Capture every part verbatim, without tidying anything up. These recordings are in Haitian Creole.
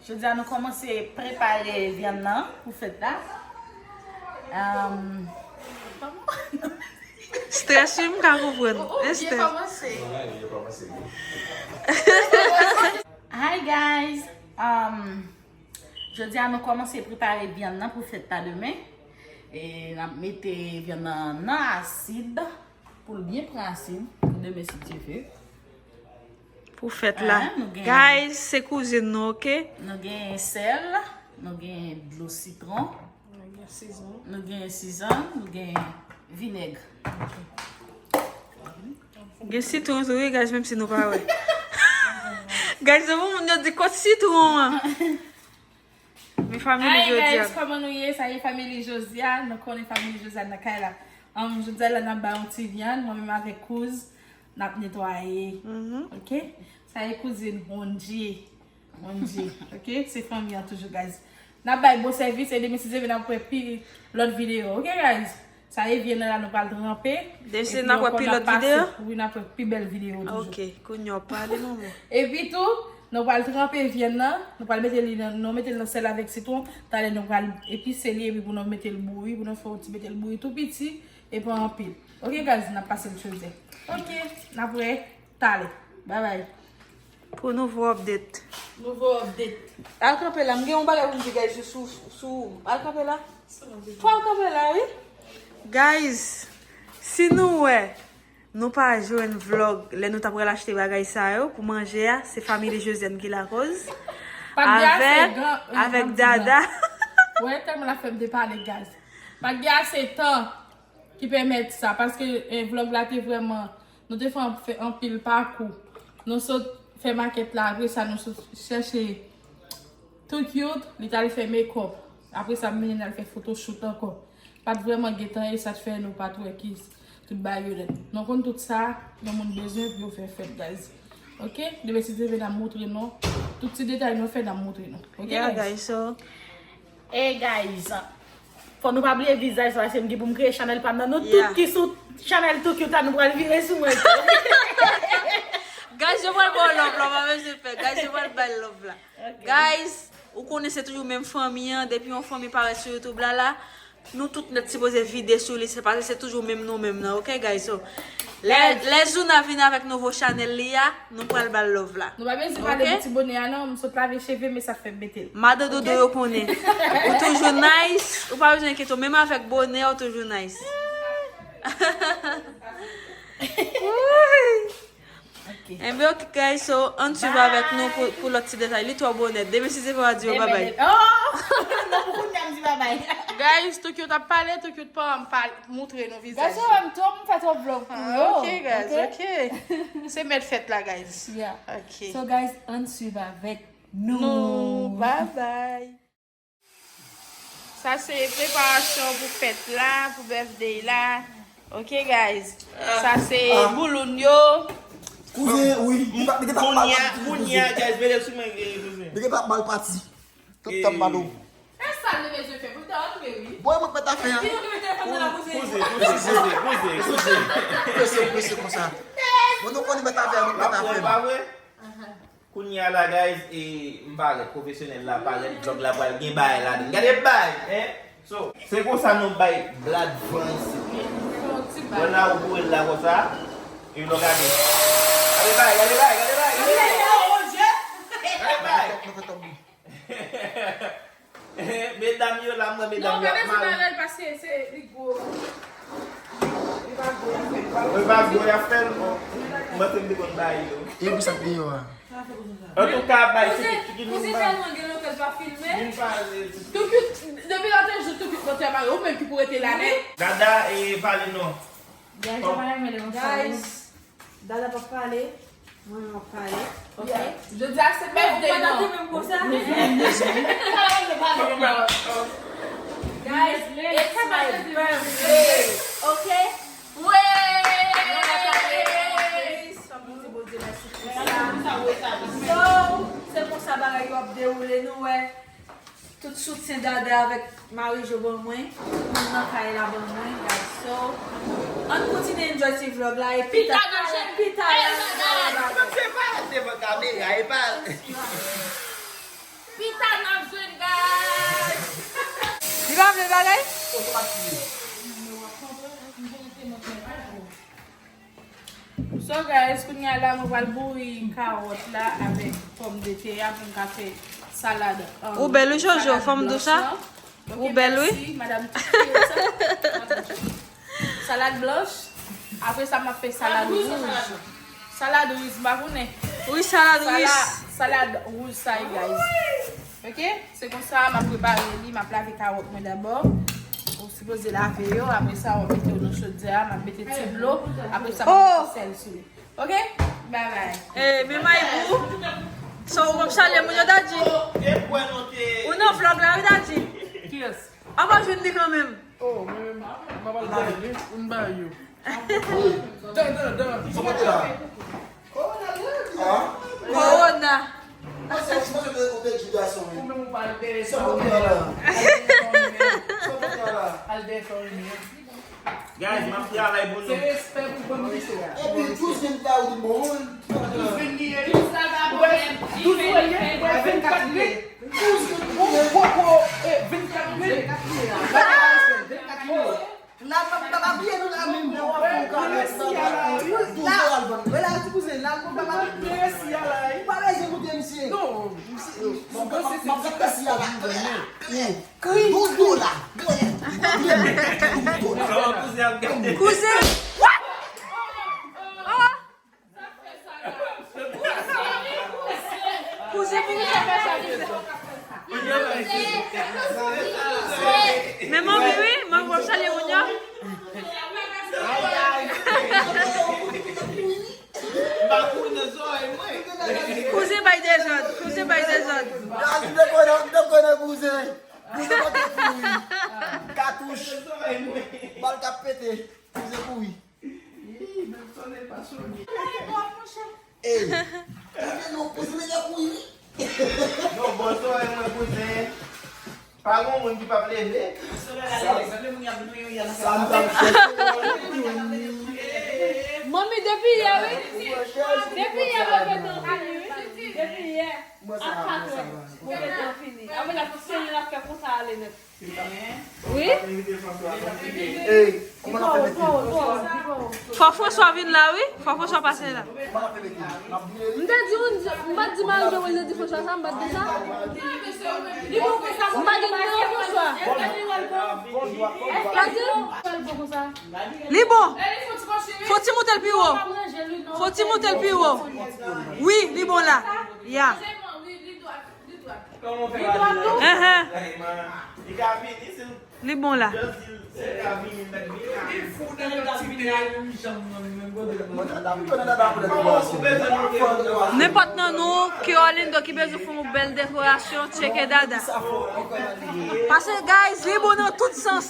Jodi a nou kòmanse prepare vyann nan pou fèt la. Um, Strès wi, m ka konprann. Strès. Hi guys! Um, jodi a nou kòmanse prepare vyann nan pou fèt la demen. E n ap mete vyann nan nan asid pou l byen pran asid pou demen si Dye vle. Pou fèt la. Guys, se kouzin nou, oke? Nou gen sèl, nou gen dlo sitwon, nou gen sizann, nou gen vinèg. Gen sitwon tou wi guys, menm si nou pa wè. Guys, se pou moun yo di kot sitwon an. Men family Josiane. Kòman nou ye? Sa ye family Josiane. Nou konnen family Josiane nan kay la. Jodi a la n ap bay yon ti vyann, mwen menm avèk kouz n ap netwaye. Oke? Sa ye kouzin Bondye. Bondye. Oke? Se fanmi an toujou guys. N ap bay bon sèvis e demen si Dye vle n ap wè pi lòt videyo. Oke guys? Sa ye vyann nan la nou pral tranpe. Demen si Dye vle n ap wè pi lòt videyo. Wi, n ap wè pi bèl videyo toujou. Oke, kounye a w pale manman. Epi tou, nou pral tranpe vyann nan, nou pral mete li nan, nou mete l nan sèl avèk sitwon, talè nou pral epise li epi pou nou mete l bouyi, pou nou fè yon ti mete l bouyi tou piti, e pa anpil. Oke guys, n ap pase l chozè. Oke, n ap wè talè. Bye bye. Pou nouvo update. Nouvo update. Al kanpe la, m gen yon bagay pou m di guys sou sou. Al kanpe la. Fò al kanpe la wi. Guys, si nou wè nou pa jwenn vlog lè nou ta pral achte bagay sa yo pou manje a, se family Josiane ki lakoz. Avèk avèk Dada. Wè tèlman l ap fè m te pale guys. Pa t gen ase tan ki pèmèt sa paske vlog la te vrèman Nou te fè anpil pakou. Nou sot fè makèt la, apre sa nou sot chèche Too Cute, li t al fè makeup. Apre sa m mennen l al fè photoshoot ankò. Pa t vrèman gen tan e sa t fè nou pa t wè ki tout bagay yo nèt. Nou konn tout sa yon moun bezwen pou yo fè fèt guys. Oke? Demen si Dye vle n ap moutre nou. Tout ti detay nou fè n ap moutre nou. Oke guys? Hey guys, fò nou pa bliye vizaj sa paske m gen pou m kreye chanèl pa m nan. Nou tout ki sou chanèl Too Cute la nou pral vire sou mwen tou. Guys, yo pral ba w love la, pa bezwen pè. Guys, yo pral ba l love la. Guys, ou konnen se toujou menm fanmi an, depi yon fanmi parèt sou YouTube la la, nou tout nèt sipoze vide sou li, se paske se toujou menm nou menm nan, oke guys? So, Lè Zouna vin avèk nouvo chanèl li a, nou pral ba l love la. Nou pa bezwen pale de ti bonè a non, m sot lave cheve men sa fè m mete l. Madan Dodo yo konnen. Ou toujou nice, ou pa bezwen enkyete w, menm avèk bonè ou toujou nice. Enben ok guys, so ann swiv avèk nou pou lòt ti detay. Li twò bonè. Demen si Dye vle w a di yo babay. Oh! Non, pou kounye a m di babay. Guys, Too Cute ap pale, Too Cute pa ann pale. Moutre nou vizaj. Guys, yo wè m twòp, m fè twòp vlog pou yo. Ah, ok, guys, ok. Se mèt fèt la, guys. Yeah. Ok. So, guys, ann swiv avèk nou. Nou, bye bye. Sa se preparasyon pou fèt la, pou birthday la. Ok, guys. Sa se bouloun yo. Kouzen, wi. Li gen tan mal pati. Kounye a, guys, mete l sou mwen, kouzen. Li gen tan mal pati. Tout tan mal ou. E sa nou bezwen fè pou l ta antre wi. Bon, e mwen k mèt afè a. Ki nou ki mete fòm nan la kouzen? Poze, poze, poze, poze, poze. Prese, prese konsa. Bon, nou konnen mèt afè a, nou mèt afè a. Pa vre? Kounye a la, guys, e m parèt, pwofesyonèl la parèt, vlog la pral gen bagay ladan. Gade bagay, hein? So, se konsa nou bay blad van isit. Bon, la ou boure l la konsa. E nou gade. Gade bagay, gade bagay, gade bagay, gade bagay. Gade bagay. Medam yo la, m wè medam yo ap mare. Non, pa bezwen mare l paske se li gwo. Li pa gwo, y ap fè l. Li pa gwo, y ap fè l, bon. M panse m te konn bay yo. E pou sa k deyò a? Antouka, bay se ki nou. Kouzin tèlman gen lontan l pa filme. Vin pale. Too Cute, depi lòt jou Too Cute monte a mare, ou menm ki pou rete la nèt. Dada, e pale non. Guys, Dada p ap pale, mwen menm m ap pale. Ok? Jodi a se birthday nou. Guys, it's my birthday. Ok? Wi! Sa pou di Bondye mèsi pou sa. So, se konsa bagay yo ap dewoule, nou wè. Tout soutyen Dada avèk Marie Jo ban mwen, tout moun nan kay la ban mwen, guys. So, ann kontinye enjoy ti vlog la, e pi ta, pi ta, pi ta, pi ta. Devan kamera, e pa. Pi Pa vle bagay? So guys, kounye a la mwen pral bouri kawòt la avèk pòmdetè a pou m ka fè salad. Ou bèl wi Jojo, fanm dous sa. Ou bèl wi. Madam. Salad blanch. Apre sa m ap fè salad wouj. Salad wouj, m pa konnen. Wi, salad wouj. Salad wouj sa ye guys. Ok, se konsa m ap prepare li, m ap lave kawòt mwen dabò. Ou sipoze lave yo, apre sa w ap mete yo nan chodyè a, m ap mete ti dlo, apre sa m ap mete sèl sou li. Ok? Bye bye. Eh, men Maybou, so ou p ap salye moun yo, Daddy? Ou nan vlog la wi, Daddy. Kiyès? Apa jwenn li kanmenm? Oh, mwen menm, m ap al bay li, m bay yo. Dan, dan, dan. Sa w ap fè la? Kowona. Ou menm ou pale de sa ou menm. Al de sa ou menm. Guys, mafya la e bon. Se respè pou bann misye a. Epi douz vin pa ou di bon. Douz vin li ye. Douz la pa bon. Douz ou ye, vennkat li ye. Douz vin li ye. Poko, eh, vennkat li ye. Vennkat li ye. La, pa, pa, pa bliye nou la menm jan w ap fè yon kawòt la. Douz dola l vann. Wè la, ti kouzen, la, nou pa, pa, ou pa bezwen moute misye. Non, misye, m ap fè siya la. Douz dola. Douz dola. Kouzen. What? Oh. Kouzen pou kouzen fè sa, kouzen. Men manmi wi, manmi w ap salye moun yo. Kouzen bay dezòd, kouzen bay dezòd. Kouzen pote kouri. Katouch. Bal k ap pete. Kouzen kouri. Ih, menm sone pa sone. Ey, kouzen non, kouzen nèg la kouri wi. Non, bon, sore mwen kouzen. Pa gon moun ki p ap leve. Sa m t ap chèche. Manmi, depi yè wi. Depi yè mwen gentan fini wi. Depi yè. A katrè mwen gentan fini. Apre la, pou se li l ap fè konsa ale nèt. Wi. Ey, kòman n ap fè mete? Fò François vin la wi. Fò François pase la. Kòman n ap fè mete? M te di w, m pa t di Marie José di François sa, m pa t di sa. M pa t di non François. Pa di. Li bon. Fò ti moute l pi wo. Fò ti moute l pi wo. Wi, li bon la. Ya. Kòman w fè pa di? Enhen. Li ka vini, si l just di l, si l ka vini, l mèt vini. Li fou nan kantite. Nenpòt nan nou, ki Orlando, ki bezwen fè yon bèl dekorasyon, tcheke Dada. Paske, guys, li bon nan tout sans.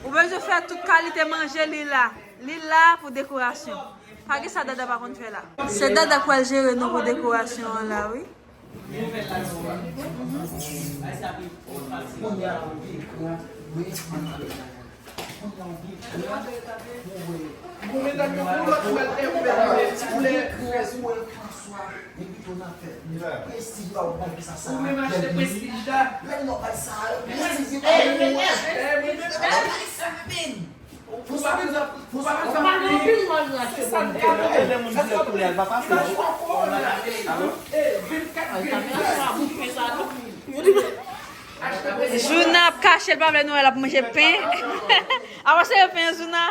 Ou bezwen fè tout kalite manje, li la. Li la pou dekorasyon. Pa gen sa Dada pa konn fè la. Se Dada k pral jere nou pou dekorasyon an la, wi. Bon, medam yo, pou lòt mwèl, e mwèl, ti koulè frèz. Ou menm achte prestij la. Ou pa bezwen, ou pa bezwen. Jouna ap kache, l pa vle nou wè l ap manje pen. Apa se yo pen, Jouna?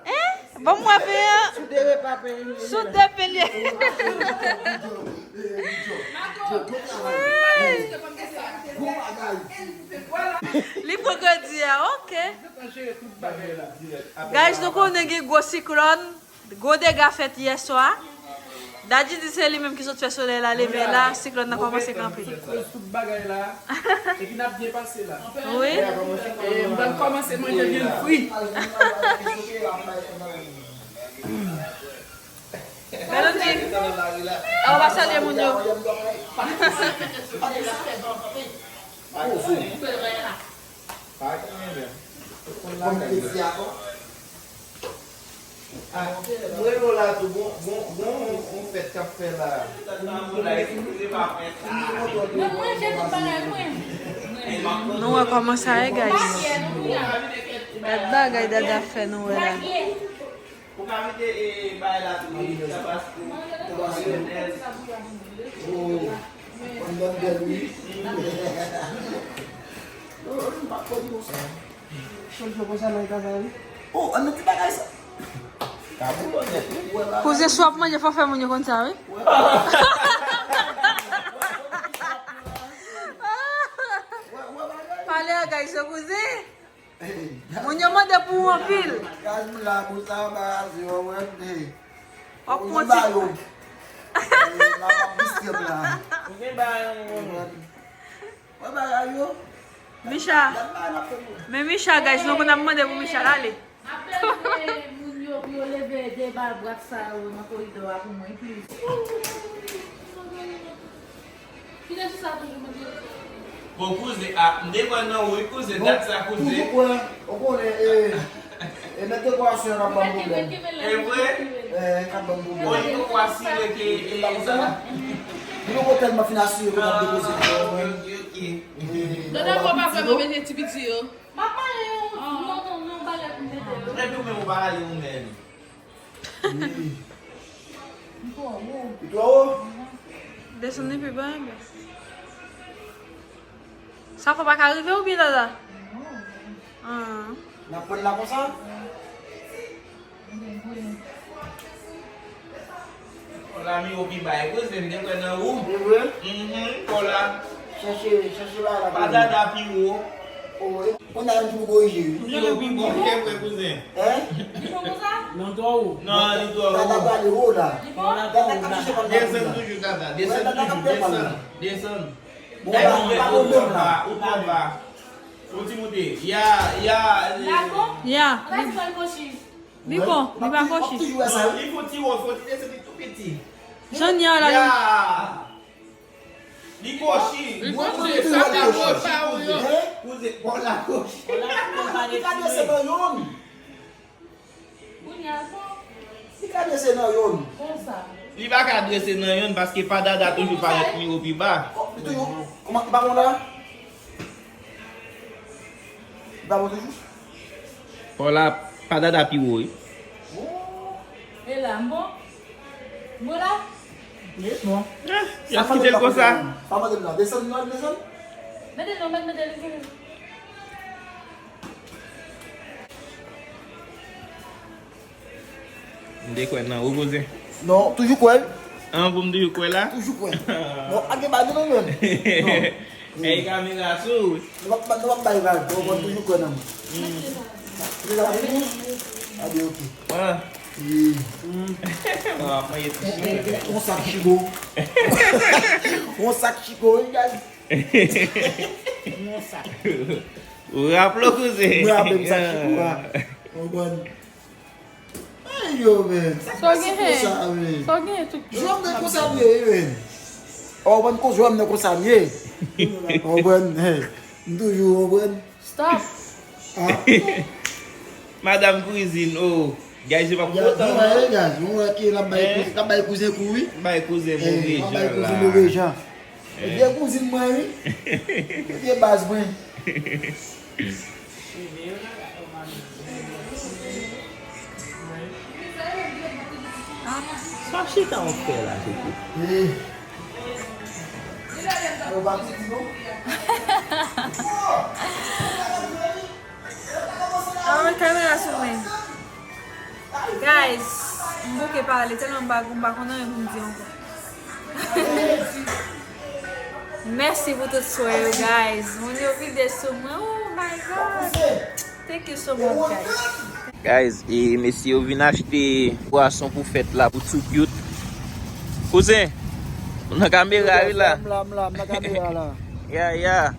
Hein? Ban m wè pen an. Sou de repa pen li ye. Sou de pen li ye. Li pran kredi a, ok. Guys, nou konnen gen gwo siklòn, gwo dega fèt yè swa. Daddy di se li menm ki sot fè solèy la leve la, siklòn nan kòmanse kanpe. Tout bagay la, epi n ap byen pase la. Wi. E m pral kòmanse manje vyann fri. Melody, a w pa salye moun yo. Mwen la tou, bon, bon, bon, on fèt k ap fè la. Nan manje tout bagay mwen. Nou wè kòman sa ye, guys. Gad bagay Dada fè nou wè la. Ou ka mete, eh, bagay la tou, wi, sa pas pou Maryonèz. Oh, on nan bèl, wi. Oh, m pa konn non sa. Chòt yo konsa nan kaka, wi. Oh, an nan ti bagay sa. Ka boulon nèt, wi. Kouzen, si w ap manje, fò fè moun yo konn sa, wi. Pale a, guys, yo kouzen. Moun yo mande pou ou anpil. Gaz moun la, pou sa, ba, si yo wè, eh. Wap monte. Ba yo. Eh, la, la, bistrep la. Ou gen ba yo, moun. Wè bagay yo. Micha. Men Micha, guys, nou konn ap mande pou Micha, l ale. Apèl moun yo pou yo leve de bal bwat sa yo nan koridò a pou mwen, please. Kilès sa toujou mande? Bon, kouzen, a, m te kwè nan ou, wi, kouzen, dat sa, kouzen. Toujou kwè, ou konnen, e, e mèt dekorasyon an ap ban m pwoblèm. E vre? E, k ap ban m pwoblèm. Bon, li poko asire ke, e, sa. Li poko tèlman fin asire ke l ap depoze. Ah, ok, ok, ok. Dada, kò pa fè mwen mete ti piti yo. M ap mare yon, yon, yon, yon bagay pou m mete yo. Epi ou menm ou pa ale ou menm. Wi. Li twò wo. Li twò wo? Desann li pi ba, bè. Sa fò pa ka rive oubyen, Dada? Ah. N ap pran la konsa? Kola mi wo pi ba, e kouzen, m te kwè nan ou. E vre? Mhm, kola. Chèche, chèche la, la. Pa Dada pi wo. Oh, e, kounye a, m tou korije, wi. Kounye a, pi bon, e vre, kouzen. Hein? Li bon konsa? Non, twò wo. Non, li twò wo. Dada prale wo la. Li bon? Dada k ap chèche pale la. Desann toujou, Dada. Desann toujou, desann. Desann. Bon, la, ou pa bon menm la. Ou twò ba. Ou ti moute. Ya, ya. La bon? Ya. Ann al pran kochi. Li bon, li pa kochi. Non, li fon ti wo, fon ti desann, li tou piti. Jan n ye a la, li kochi. Li kochi, sa te kochi, kouzen. Kouzen, bon, la kochi. Li ka desann nan yonn. Li ka desann nan yonn. Li pa ka desann nan yonn paske pa Dada toujou parèt pi wo pi ba. Oh, li toujou, kòman, li pa bon la? Li pa bon toujou? Paw la, pa Dada pi wo, wi. Oh. E la, m bon? M bon la? Li bon. Ah, y ap kite l konsa. Pa mande m la. Desann, non, desann. Mete non, mete, mete li. M te kwè nan ou, kouzen. Non, toujou kwè. An, pou m toujou kwè la? Toujou kwè. Non, pa gen bagay non, menm. Non. Ey, kamera sou. Nou p ap, nou p ap bay vag, ou konn toujou kwè nan mwen. Deja fini? A byen, ok. Ah. Wi. Ah, mwen ye ti chiko. On sak chiko. On sak chiko, wi, guys. On sak. Ou raple, kouzen? Mwen raple m sak chiko a. Ou konprann? Ay, yo, men. Sa k pase konsa, men? Sa w genyen tout. Jwèm nan konsa m ye, wi, men. Ou konprann, jwèm nan konsa m ye. Ou konprann, hey. M toujou, ou konprann? Stop. Ah. Madanm kwizin, oh. Guys, yo p ap kontan, non? Guys, nou wè ke l ap bay kouzen, l ap bay kouzen kou, wi. Bay kouzen move jan la. L ap bay kouzen move jan. Vye kouzin mwen, wi. Vye baz mwen. Sa chita w ap fè la, koko? Eh. Yo pa piti, non? Ah, men kamera sou mwen. Guys, m bouke pale tèlman m pa, m pa konn anyen pou m di ankò. Mèsi pou tout swè yo, guys. Moun yo vide sou mwen. Oh my God. Thank you so much, guys. Guys, e mesye yo vin achte bwason pou fèt la, pou Too Cute. Kouzen, ou nan kamera, wi, la. M la, m la, m nan kamera, la. Ya, ya.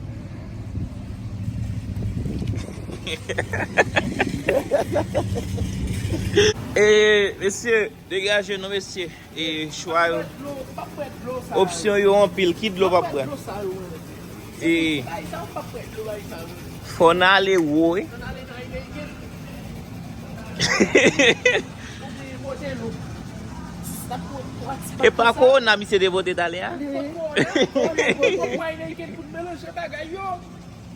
E, mesye, degaje nou, mesye. E, chwa yo. Opsyon yo anpil. Ki dlo p ap bwè? E, fò n ale wo, wi. E pa kowona misye te pote talè a? Wine pou melanje bagay yo.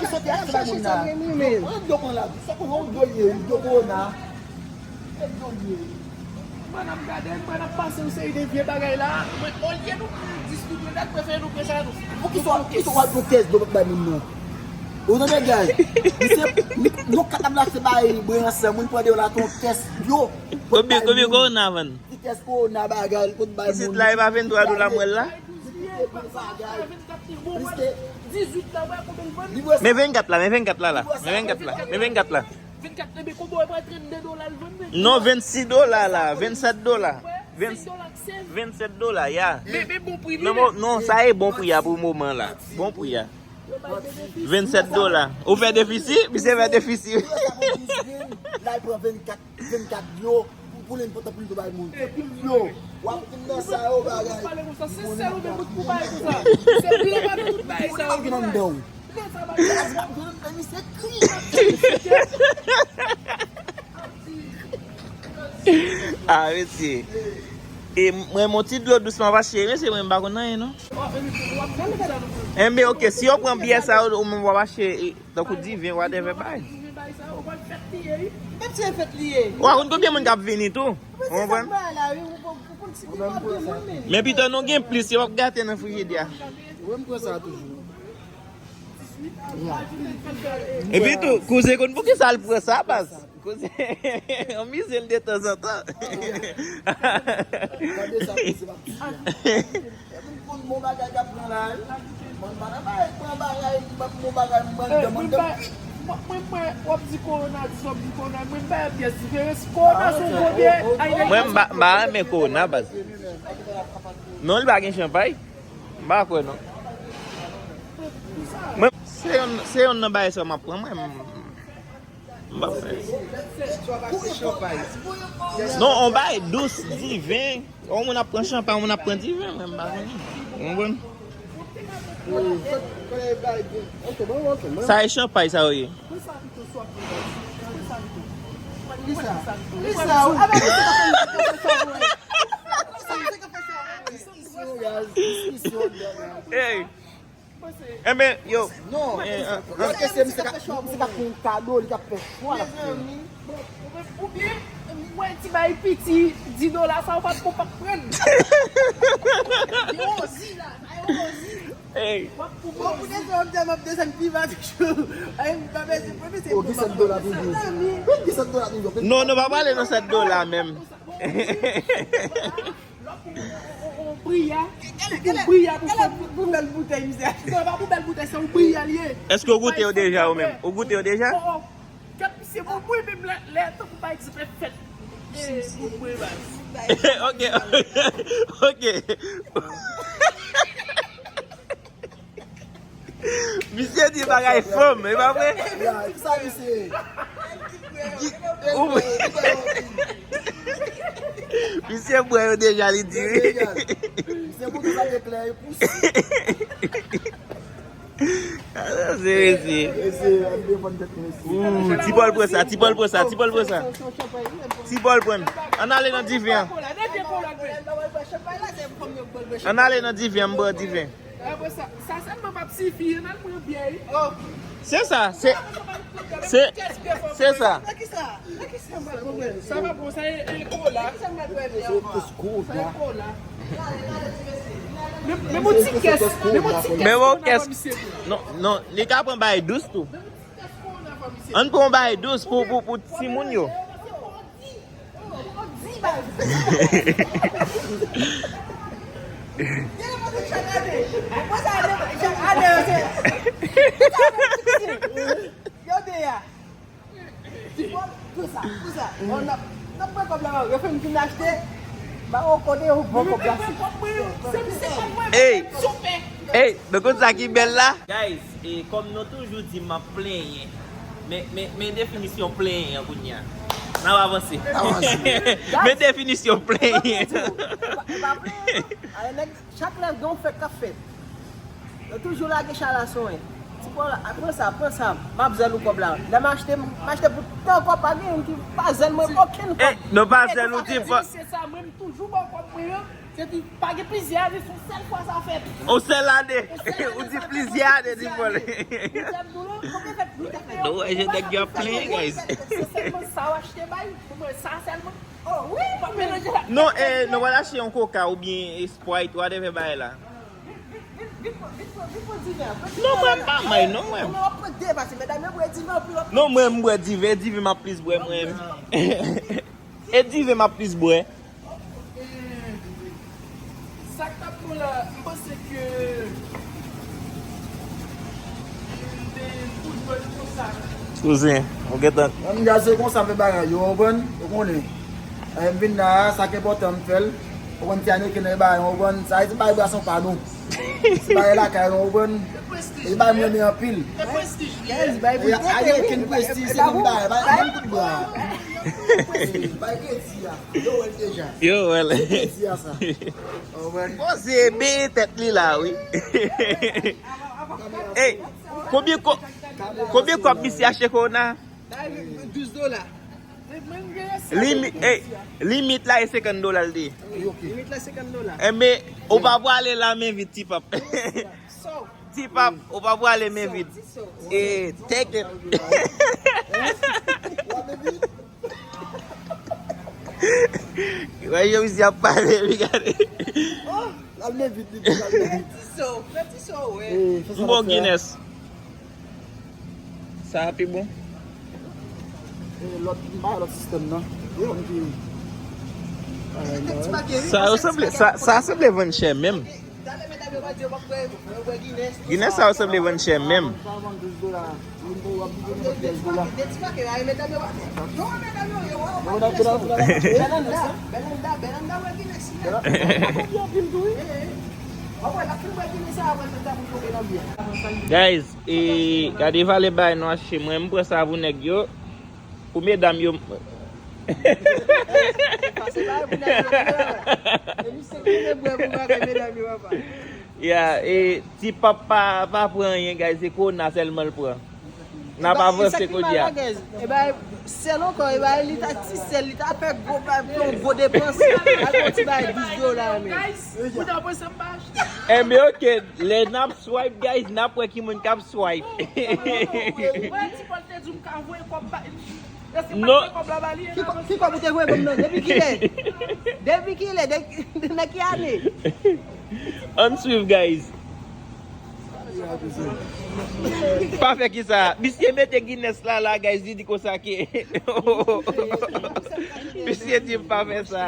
ki soti achte bay moun la. An dlo pran la. Sa pou yon dlo l ye, yon dlo kowona. Yon dlo l ye. Mwen ap gade, mwen ap pase yon seri de vye bagay la. Mwen, olye nou distribye, nèg prefere nou pran sa nou. Poukisa, poukisa w al pran kès dlo bay moun nan? Ou tande, guys? Misye, mi- nou kapab la se bay bwen ansanm, moun pran de la ton kès dlo. Konbyen, konbyen kowona vann? Ti kès kowona bagay, li konn bay moun. Isit la, e pa venntwa dola mwen la? Li kite pou bagay. Plis ke li bwè sa. Men vennkat la, men vennkat la la. Men vennkat la, men vennkat la. Vennkat, ebyen, konbyen w pran trannde dola l vann, men? Non, vennsis dola la, vennsèt dola. Vennkat dola, sèf. Vennsèt dola, ya. Men, men bon pri li, non, men. Non, sa e bon pri a pou moman la. Bon pri a. Yo bay benefis. Vennsèt dola. Ou fè defisi? Misye fè defisi. Yo sa pou dis grenn, la, l pran vennkat, vennkat dlo pou, pou li, pou, pou li bay moun. Yo, w ap vin nan sa yo, bagay. Pale konsa, se sèl ou menm pou pale konsa. Se blan pa nan tout bagay sa yo. Ki nan dan w? Blan sa pa nan. Misye kri. Ah, mesye. E mwen, mon ti dlo dousman, pa cheri, mesye, mwen, m pa konn anyen, non. Enben, ok, si yo pran byè sa yo, ou menm w ap achte, e, tankou diven, whatever, bay. Ou pa konn konbyen moun k ap vini tou. Ou konprann? Men pito nou gen plis, yo ap gate nan frijidè a. Mwen, m pran sa toujou. Epi tou, kouzen konn poukisa l pran sa, baz. Kouzen, ann mize l de tanzantan. Gade sa, kouzen, m ap di a. Epi m konn bon bagay k ap pran la, wi. Mwen, m pa nan bagay, pran bagay, m ap bon bagay, m pran dan, mwen, mwen, mwen, w ap di kowona, di w ap di kowona, mwen, m pa gen pyès diferans. Kowona se yon gwo byen. Mwen, m pa, m pa renmen kowona, baz. Non, li pa gen chanpay. M pa kwè, non. Mwen, se yon, se yon nan bagay sa m ap pran, mwen. M, m pa fè. Non, on bagay dous, diven. On moun ap pran chanpay, on moun ap pran diven, mwen, m pa konnen. Ou konprann? Sa e chanpay, sa yo ye. Kisa? Kisa? Hey. Enben, yo. Non, paske se misye ka, misye ka fè yon kado, li ka fè chwa, l ap fè. Oubyen, mwen ti bay piti dis dola, sa ou pa, ou pa pran. Hey. Bon, pou desann, m ap desann pi ba toujou. Ay, m pa bezwen, pou desann. Oh, disèt dola toujou. Wi, disèt dola toujou. Non, nou pa pale nan sèt dola menm. Lòt pou, pou, pou, pou briya. Pou briya, pou, pou, pou bèl boutèy, misye. Non, pa pou bèl boutèy, se yon briya li ye. Èske w goute yo deja, ou menm? Ou goute yo deja? Oh, oh. Kèt misye, bon, mwen menm lè, lè, tankou pa egzanp, lè fèt. Eh, bon, mwen, baz. Ok, ok. Misye di bagay fanm, e pa vre? Ya, kisa misye? Ou misye bwè yo deja, li di wi. Se pou tout sa te klè, e pou si. Ah, se mesye. Mesye, ap defann tèt mesye. Ooh, Ti Pòl pran sa, Ti Pòl pran sa, Ti Pòl pran sa. Ti Pòl pran. Ann ale nan diven an. Ann ale nan diven an, m bwè diven. Apre sa, sa sèlman p ap sifi, ann al pran byè, wi. Oh. Se sa, se se se sa. Sa pa bon, sa e kola. Men bon ti kès, men bon ti kès. Men bon kès. Non, non, li ka pran bay dous tou. Ann pran bay dous pou pou pou timoun yo. Ey, ey, nou konn sa ki bèl la? Guys, e kòm nou toujou di m ap plenyen. Men men men definisyon plenyen an kounye a. N ap avanse. Men definisyon plenyen. Chak lè gen yon fèt k ap fèt, yo toujou lage chala sou mwen. Ti pòl, pran sa, pran sa. M ap zèl ou kòb la. Lè m achte, m achte pou tan kòb, pa gen youn ki pa zèl mwen okenn kòb. Nou pa zèl ou ti pòl. Se sa, mwen m toujou ba w kòb mwen an. Se di pa gen plizyè ane, se yon sèl fwa sa fèt. Yon sèl ane. Ou di plizyè ane di pòl. Nou wè jan nèg yo ap plenyen, guys. Se sèlman sa w achte bay. Pou mwen, sa sèlman. Oh wi, pa melanje la. Non, eh, nou wè l achte yon koka oubyen Sprite, whatever bagay la. Non, mwen m pa may, non, mwen. Non, mwen m bwè diven, diven m ap plis bwè mwen. E diven m ap plis bwè. Sa k t ap bon la, m panse ke m te fout bòn konsa. Kouzen, ou gentan. Nan gaz se konsa fè bagay yo, ou konprann? Ou konnen. Lè m vin la a, sa k enpòtan m fè l. Ou konn ti Aneken nan e bagay, ou konprann? Sa e ti bagay bwason pa nou. Ti bagay lakay nou, ou konprann? E bagay m renmen anpil. Aneken prestij, se menm bagay, pa menm kout bra. Bay kredi a. Yo wè l deja. Yo wè l. Kredi a sa. Ou konprann? Poze beye tèt li la, wi. Ey, konbyen kò- konbyen kòb misye achte kowona? Douz dola. Limit, ey, limit la e senkant dola l te ye. Limit la senkant dola. Enben, ou pa pwale la men vid, Ti Pap. Ti Pap, ou pa pwale men vid. E, take it. Wè yo misye ap pale, wi, gade. Al men vit, li di al men vit. Ti so, fè ti so, wè. M bon Guinness. Sa a pi bon. Lòt, m pa wè lòt sistèm nan. Yo, m di. Sa yo sanble, sa, sa sanble vann chè menm. Guinness sa yo sanble vann chè menm. Guys, e gade valè bagay nou achte. Mwen m pran sa pou nèg yo. Pou medam yo. Pase bagay pou nèg yo, papa. E misye ki vle bwè pou bagay medam yo, papa. Ya, e Ti Pap pa, pa pran anyen, guys, se kowona sèlman l pran. N ap avanse kounye a. E bay sèl ankò, e bay li ta ti sèl, li ta fè gwo bay, yon gwo depans. Ak yon ti bay douz dola, men. Enben, ok, lè n ap swipe, guys, n ap wè ki moun k ap swipe. Wè, Ti Pòl te di m ka voye kòb ba li. Èske m pa voye kòb la ba li? Ki kò- Ki kòb ou te voye ban m nan? Depi kilè? Depi kilè? De- Nan ki ane? Ann swiv, guys. Pa fè kisa. Misye mete Guinness la la, guys, li di konsa ke. Misye di m pa fè sa.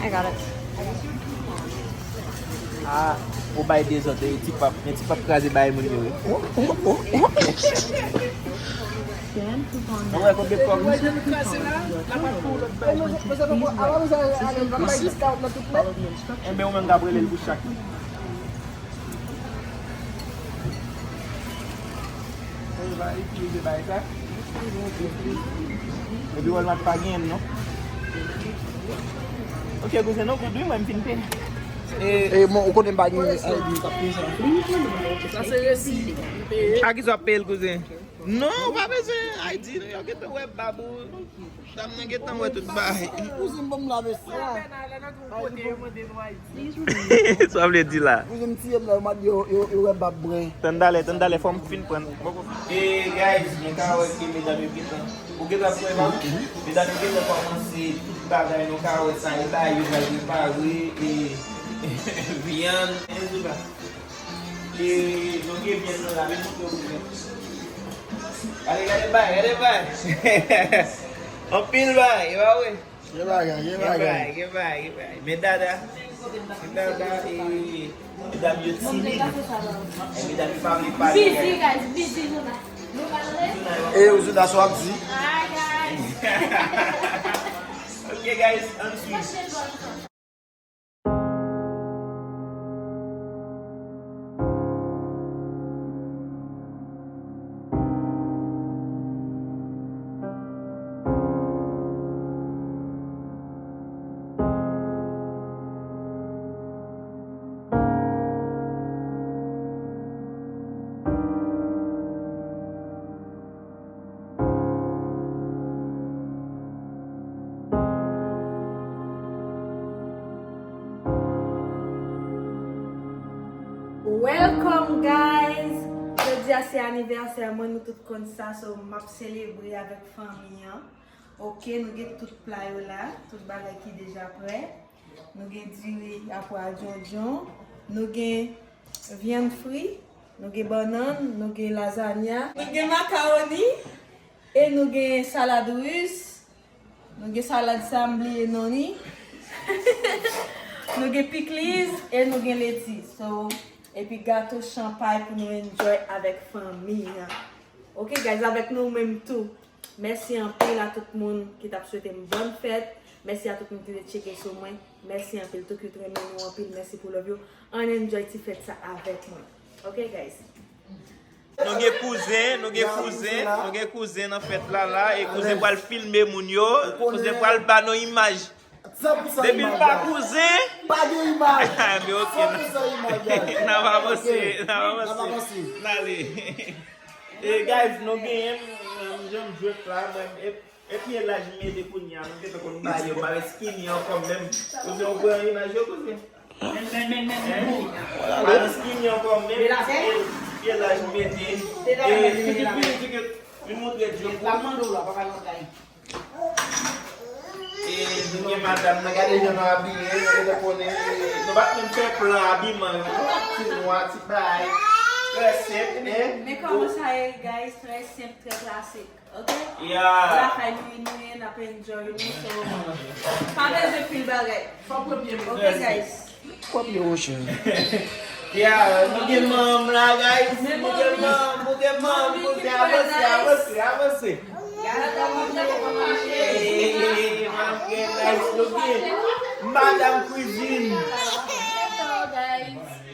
I got it. Ah, ou bay dezòd, e Ti Pap, men Ti Pap kraze bay moun yo, wi. Ou wè konbyen kòb? Enben, ou menm k ap rele l pou chak. Epi Walmart pa genyen l non. Ok, kouzen, nou good wi, mwen m fin peye. E, e, bon, ou konnen m pa gen I D, m t ap peye sa. Sa se resi. A ki sa w ap peye l, kouzen? Non, ou pa bezwen I D, non, yo gentan wè bab ou. Dam nan gentan wè tout bagay. Kouzen, ban m la, mesye. Sa w vle di la? Kouzen, m tiye m la, yo, yo, yo wè bab mwen. Tann talè, tann talè, fò m fin pran. E, guys, nou ka wè ke medam yo gentan Ou gentan pran bab? Medam yo gentan kòmanse tout bagay, nou ka wè sa, e bagay yo pral repare, e vyann, e tout sa. E nou gen vyann nan la, men montre w vyann. Gade, gade bay, gade bay. Anpil bay, e pa vre? Gen bagay, gen bagay. Gen bagay, gen bagay, gen bagay. Men dada, men dada, e, medam yo timid. E medam yo pa vle pale. Busy, guys, busy, Jonas. E, Jonas, w ap di? Hi, guys. Ok, guys, ann swiv. Welcome, guys! Jodi a se anivèsè mwen, nou tout konn sa, so m ap selebre avèk fanmi an. Ok, nou gen tout pla yo la, tout bagay ki deja prè. Nou gen diri a pwa djondjon, nou gen vyann fri, nou gen bannann, nou gen lazanya, nou gen makawoni, e nou gen salad ris, nou gen salad sa m bliye non li, nou gen pikliz, e nou gen leti. So, epi gato chanpay pou nou enjoy avèk fanmi an. Ok, guys, avèk nou menm tou. Mèsi anpil a tout moun ki t ap swete m bòn fèt. Mèsi a tout moun ki te tcheke sou mwen. Mèsi anpil. Tou ki renmen nou anpil. Mèsi pou love yo. Ann enjoy ti fèt sa avèk mwen. Ok, guys? Nou gen kouzen, nou gen kouzen, nou gen kouzen nan fèt la la. E kouzen pral filme moun yo. Kouzen pral ba nou imaj. Depi l pa kouzen, pa gen imaj. San pou san imaj, guys. N ap avanse, n ap avanse. N ale. E, guys, nou genyen m, m, jan m jwe la, mwen, e, e pye laj m mete kounye a, nou gentan konn bagay yo, m pa ret skinny ankò menm. Kouzen, ou pran imaj yo, kouzen? Men, men, men, men, men. M pa ret skinny ankò menm, e pye laj m mete. E, pitit, pitit, pitit, vin montre Djo pou. E, nou gen madanm nan, gade jan nou abiye, nou gentan konnen, e, nou pa t menm fè plan abiman yo, non? Ti nwa, ti bay, trè senp, en? Men kòman sa ye, guys, trè senp, trè klasik, ok? Ya. Lakay nou ye, nou ye, n ap enjoy nou, so, pa bezwen pil bagay. Ok, guys. Kòb yo, monchè. Ya, nou gen manm la, guys. Nou gen manm, nou gen manm. Kote avanse, avanse, avanse. Hey, manm, guys, nou gen Madam Kwizin.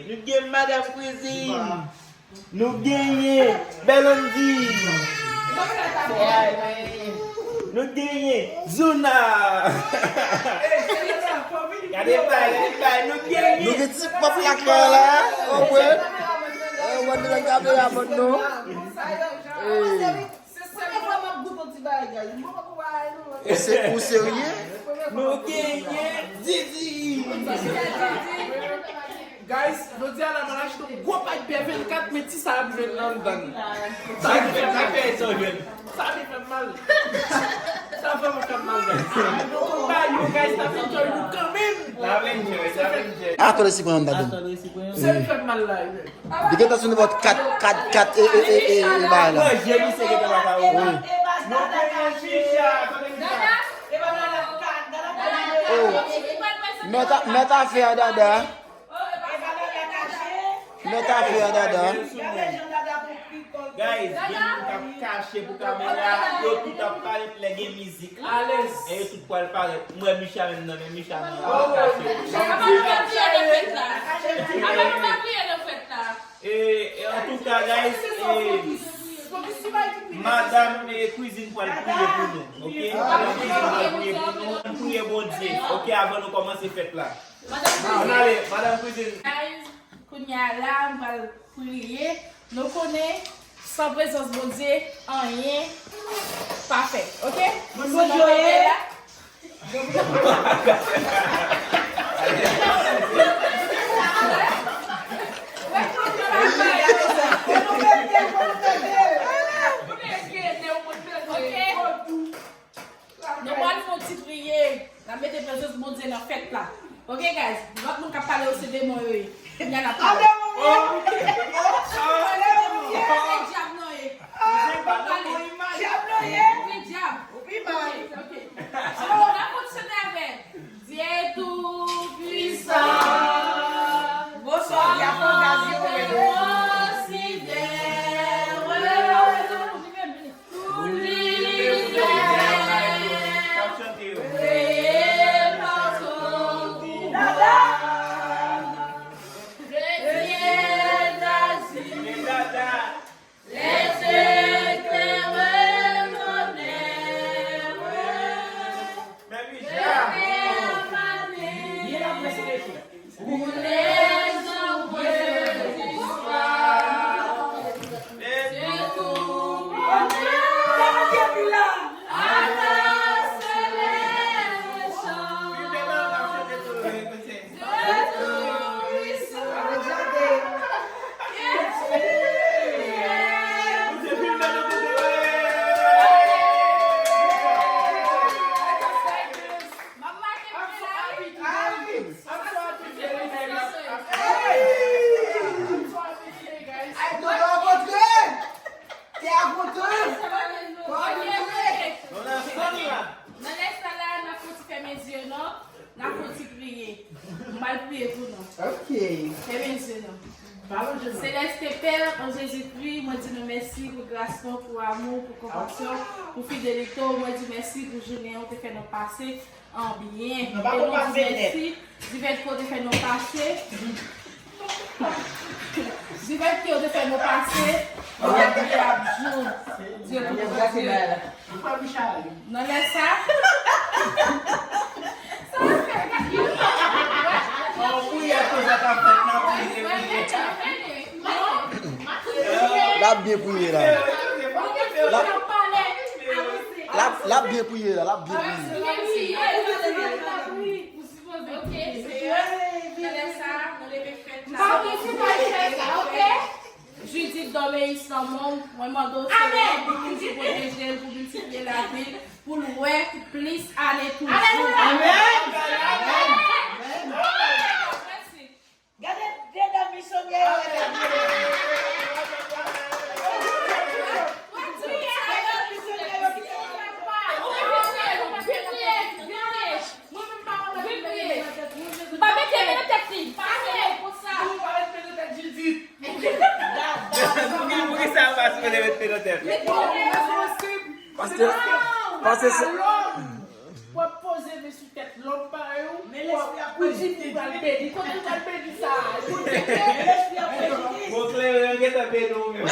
Nou gen Madam Kwizin. Nou genyen Belondy. Nou genyen Zuna. Gade bay, gade bay, nou genyen. Nou gen ti pòp lakay la, ou wè. Eh, ou wè nou nèg la vle rabann nou. Eh. Se sèl fwa m ap goute yon ti bagay, guys. M poko pou bagay nou. E se ou serye? Nou genyen Didi. Guys, jodi a la, m al achte yon gwo pak bè vennkat, men ti sa ap jwenn anndan. Sa ap fè, sa ap fè, sa ap jwenn. Sa ap fè m mal. Sa vrèman fè m mal, guys. Ba yo, guys, n ap enjoy nou kanmenm. N ap enjoy, n ap enjoy. Atò, lesi pran anndan. Atò, lesi pran anndan. Se li fè m mal la, wi. Li gentan sou nivo kat, kat, kat, e, e, e, e, e, bagay la. Manje misye gentan pa ka ouvri. Wi. Nou genyen chicha, kote chicha? Oh. Mèt a, mèt afè a dada. Mèt afè a dada. Guys, gen moun k ap kache pou kamera, yo tout ap pale lè gen mizik. Alèz. E yo tout pral parèt. M wè Micha menm nan, men Micha nan, ap kache. Apa nou pa priye nan fèt la? Apa nou pa priye nan fèt la? E, e, antouka, guys, e, Madanm, eh, Kwizin pral priye pou nou, oke? Madanm Kwizin pral priye pou nou. Ann priye Bondye, oke, avan nou kòmanse fèt la. Ann ale, Madanm Kwizin. Guys, kounye a la, m pral priye. Nou konnen, san prezans Bondye, anyen pa fèt, oke? Moun Bondye yo ye. Nou pral fè yon ti priyè. N ap mete prezans Bondye nan fèt la. Ok, guys? Lòt moun k ap pale yo se demon yo ye. Kounye a n ap pale. Se dyab nou ye. Dyab nou ye. Wi, dyab. Ok. So, n ap fonksyone avèk Dieu Tout-Puissant. Bonsoir, Diakon Gazi, kòman nou ye? Pou linivè, kreye pa son kou. Chretyen Gazi. Lèzeklerè tonnerre. Lèzeklerè tonnerre. Pour les envoyés du soir, c'est tout. À ta célébration. Nan lè sa la, n ap fè ti fèmen zye yo, non? N ap fè ti priye. M pral priye pou nou. Ok. Fèmen zye nou. Seleste Pè, an Jezikri, mwen di nou mèsi pou gras nou, pou amou, pou konpansyon, pou fidelite w. Mwen di mèsi pou jounen an ou te fè nou pase an byen. E nou di mèsi, divèt ke w te fè nou pase. Divèt ke w te fè nou pase, nou ap di ap jou. Dye pou nou Bondye. Nan lè sa. Sa w ap fè, gade. Yon priyè koze k ap fèt nan priye, priye. L ap byen priye la. L ap, l ap, l ap byen priye la, l ap byen priye. Ok, Seyè, nan lè sa, nou leve fèt la. Judith Dormeis nan mwen, mwen mande w, Seyè, pou Bondye pwoteje l, pou miltipliye lavi l, pou l wè plis ane toujou. Amèn. Amèn. Mèsi. Gade de dam misyonè yo. Mwen menm pa wè mwen mete men nan tèt li. Pa mete men nan tèt li. Pa fè konsa. Ou pa mete men nan tèt Judith. Poukisa yo pa sipoze mete men nan tèt? Paske, paske se w ap poze men sou tèt lòm parèy ou. Men lespri ap pou Judith pral beni. Kote l pral beni sa? Men lespri ap pou Judith. Bon, kleren gentan beni w menm.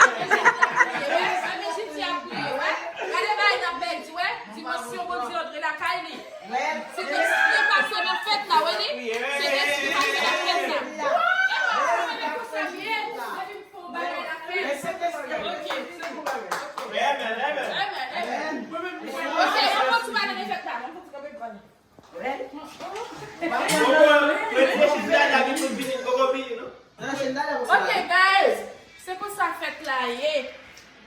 Gade bagay n ap pèdi, wè. Dimansyon Bondye antre lakay li. Sentespri pase nan fèt la, wi, li. Sentespri pase nan fèt la. E pa mwen konsa m ye. Depi m fè yon bagay la fèt. Ok. Amen, amen. Amen, amen. Ok, yon pati pale de fèt la. Yon pati kanpe pale. Ok, guys, se konsa fèt la ye.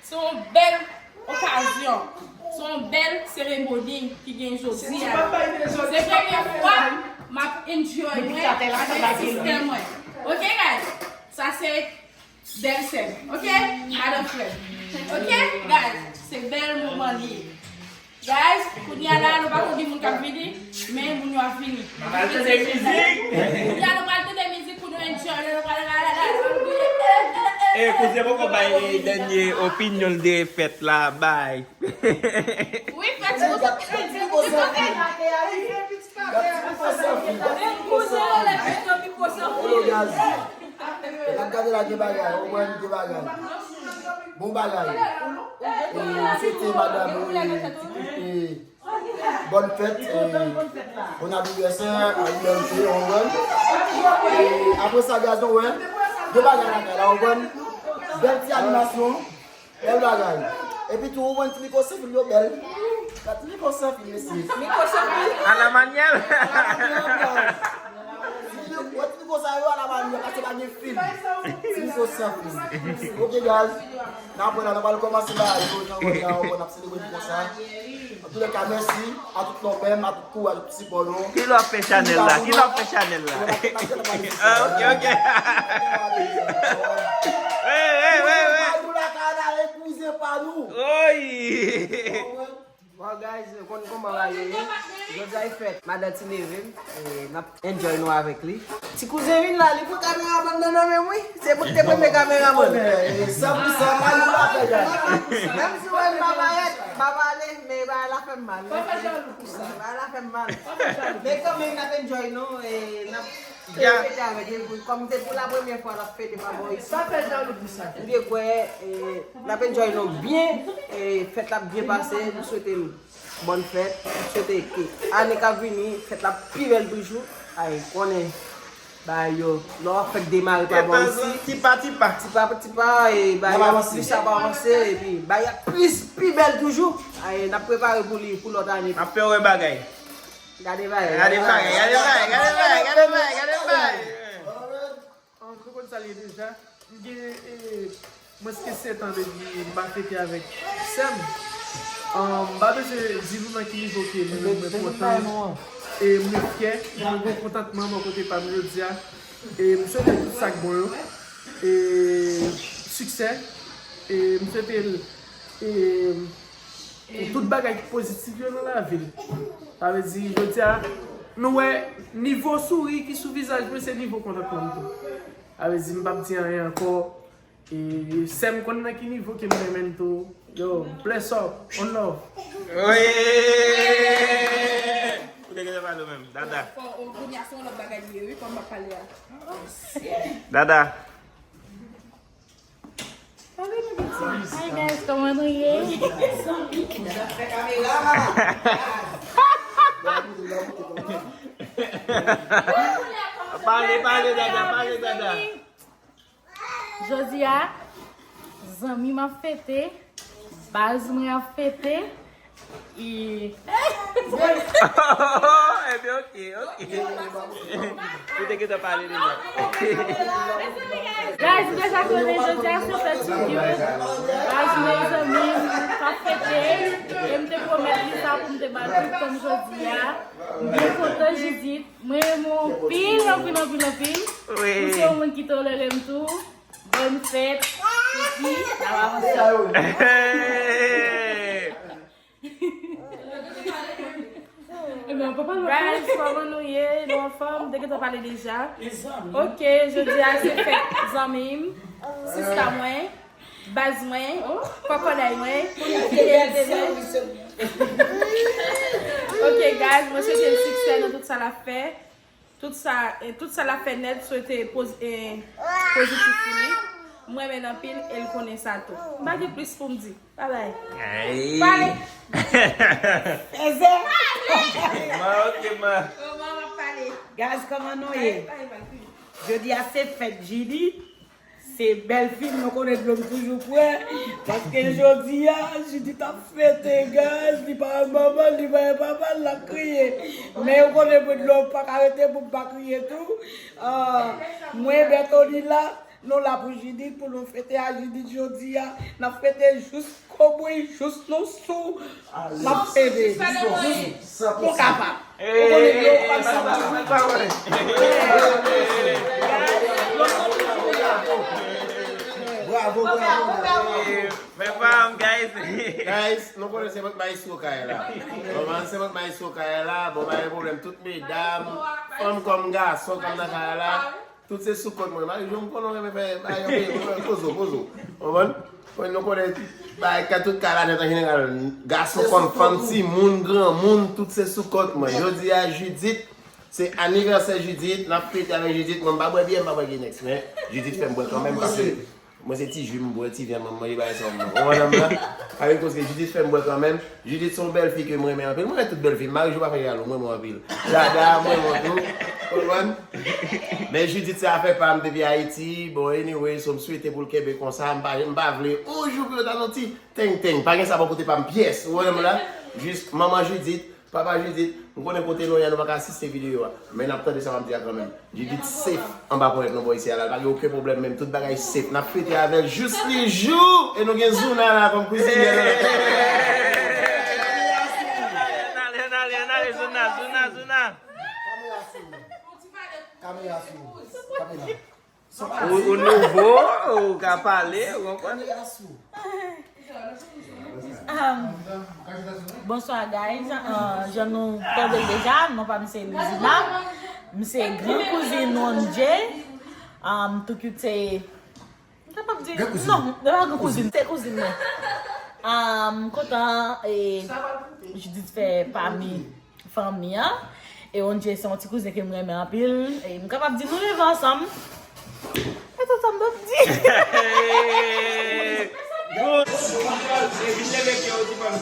Se yon bèl okazyon. Se yon bèl seremoni ki gen jodi a. Se premye fwa m ap enjoy mwen avèk sistè mwen. Ok, guys? Sa se bèl sè m. Ok? Madanm frè m. Ok, guys? Se bèl moman li ye. Guys, kounye a la, nou pa konn ki moun k ap vini, men moun yo ap vini. Nou pral tande mizik. Kounye a, nou pral tande mizik pou nou enjoy. Nou pral, la, la, la, la, nou pral gouye. Eh, eh, eh, eh. Eh, kouzen poko bay, eh, dènye opinyon l de fèt la, bay. Wi, fèt, kouzen. Kouzen, lè fèt yo pi kouzen. N ap gade la, gen bagay, omwen gen bagay. Bon bagay. E, m swete madanm mwen, e, bòn fèt, e, bon anivèsè, a L B M P, w konprann? E, apre sa, gaz, nou wè, de bagay lakay la, w konprann? Bèl ti animasyon, bèl bagay. Epi tou, ou konprann ti mikwo san fil yo bèl. Ti mikwo san fil, mesye. A la manyèl. Ti mikwo, ti mikwo sa yo a la manyèl, paske pa gen fil. Ti mikwo san fil. Ok, gaz. N ap wè la, nou pral kòmanse la, yo, jan w wè la, w konn ap selebre konsa. Antoulèka, mèsi a tout lòpè m, a tout kouraj, a tout sipò nou. Ki lè w ap fè chanèl la? Ki lè w ap fè chanèl la? Ah, ok, ok. Hey, hey, hey, hey. Oy! Bon, guys, nou konn kòman bagay yo ye. Jodi a e fèt madan Ti Neve m, e n ap enjoy nou avèk li. Ti kouzen vin la, li pran kameramann nan nan men m, wi. Se pou te premye kameramann. San pou san, pa nou la fè, guys. Menm si w wè m pa parèt, m pa pale, men bagay la fè m mal. Pa fè jalou pou sa. Bagay la fè m mal. Men kanmenm, n ap enjoy nou, e n ap repete avèk li. Kòm se pou la premyè fwa l ap fete pa bò isi. Pa fè jalou pou sa. M byen kwè, e, n ap enjoy nou byen, e, fèt la ap byen pase, nou swete l bòn fèt, m swete ke ane k ap vini, fèt la pi bèl toujou. Ay, konnen, bagay yo, lè w ap fèk demare pa bò isi. Tipa, tipa. Tipa, tipa, e bagay yo ap plis ap avanse, epi bagay yo ap plis, pi bèl toujou. Ay, n ap prepare pou li, pou lòt ane. N ap fè wè bagay. Gade bagay, gade bagay, gade bagay, gade bagay, gade bagay, gade bagay. Ahn, nou konn sa l ye deja. M gen, e, mwens ke sèt an depi m pa fete avèk sè m. Ahn, m pa bezwen di nou nan ki nivo ke mwen, mwen kontan. E mwen fyè, mwen gen kontantman bò kote pa m jodi a. E m swete tout sa k bon yo. E siksè. E m swete l, e, pou tout bagay ki pozitif yo nan lavi l. Sa vle di, jodi a, nou wè nivo souri ki sou vizaj mwen, se nivo kontantman m tou. Sa vle di, m p ap di anyen ankò. E sè m konn nan ki nivo ke m renmen l tou. Yo, bless up, one love. Wi! Ou te gentan pale ou menm, Dada. Fò, o, kounye a se yon lòt bagay li ye, wi, kòm m ap pale a. Dada. Hi guys, kòman nou ye? Pale, pale, Dada, pale, Dada. Jodi a, zanmi m ap fete, baz mwen ap fete, e... Ebyen, ok, ok. Ou te gentan pale deja. Guys, ou deja konnen jodi a se fèt Judith. Baz mwen, zanmi m, k ap fete. E m te pwomèt li sa pou m te ba l tout tan m jodi a. M byen kontan, Judith. Mwen renmen w anpil, anpil, anpil, anpil. Wi. Ou se yon moun ki tolere m tou. Bòn fèt. Epi, n ap avanse. Ebyen, papa, guys, kòman nou ye? Nou anfòm? M te gentan pale deja. Ok, jodi a se fèt zanmi m, sista mwen, baz mwen, kòkòday mwen, fidelite mwen. Ok, guys, mwen swete l siksè nan tout sa l ap fè. Tout sa, e, tout sa l ap fè nèt, swete poz-, e, pozitif pou li. M renmen l anpil e l konnen sa tou. M pa gen plis pou m di. Babay. Ay. Pale. Fèzè. Ma, ok, ma. Kòman w ap pale? Guys, kòman nou ye? Pale, pale, pale. Jodi a se fèt Jidit. Se bèl fim, nou konnen dlo m toujou prè. Paske jodi a, Jidit ap fete, guys, li pa wè manman l, li pa wè papa l, l ap kriye. Men ou konnen mwen dlo pa ka rete pou m pa kriye tou. Ah, mwen, Bètoni la, nou la pou Jidit, pou nou fete a Jidit jodi a. N ap fete jous Kobri jous nou sou. N ap fete jous nou kapab. Ou konnen yo pa sa. Bravo, bravo, bravo. Men pa m, guys. Guys, nou konnen se mwen k maestro kay la. Nòmal, se mwen k maestro kay la. Bon, pa gen pwoblèm. Tout medam, fanm kòm gason, kòm nan kay la. Tout se sou kont mwen. Mari Jan, m konnen w renmen fè bagay anpil. Pozo, pozo. Konprann? Mwen, nou konnen bagay ka tout ka la nèt an jeneral. Gason kòm fanm, timoun, granmoun, tout se sou kont mwen. Jodi a, Jidit, se anivèsè Jidit, n ap fete avèk Jidit. Mwen, m pa bwè byè, m pa bwè Kleenex, men Jidit fè m bwè kanmenm, paske Mwen se ti ji m bwè, ti vyann mwen manje, bagay sa m nan. Ou konprann la? Avèk koz ke Judith fè m bwè kanmenm. Judith se yon bèl fi ke m renmen anpil. Mwen renmen tout bèl fi. Marijou pa fè jalou, m renmen w anpil. Jada, m renmen w tou. Ou konprann? Men Judith se afè pa m depi Ayiti. Bon, anyway, so m swete pou l kenbe konsa. M pa, m pa vle yon jou pou yo ta nan ti teng teng. Pa gen sa bò kote pa m pyès. Ou konprann la? Jis manman Judith, papa Judith, m konnen kote nou ye a, nou pa ka asiste videyo a. Men n ap tande sa m ap di a kanmenm. Judith safe anba ponyèt nou bò isi a la. L pa gen okenn pwoblèm menm. Tout bagay safe. N ap fete avè l jous li jou. E nou gen Zouna la kòm kouzinè nou. Ann ale, ann ale, ann ale, Zouna, Zouna, Zouna. Kamera sou ou. Kamera. Ou, ou nouvo, ou ka pale, ou konprann? Um, bonswa, guys. Uh, jan nou tande l deja, non pa m se Lizina. M se gran kouzin One J. Um, Too Cute se, m kapab di, non, se pa gran kouzin, se kouzin mwen. Um, m kontan, e, Judith fè pami fanmi an. E One J se yon ti kouzen ke m renmen anpil. E m kapab di nou leve ansanm. E tout sa m t ap di. Good. E vin leve pye w, ti fanm.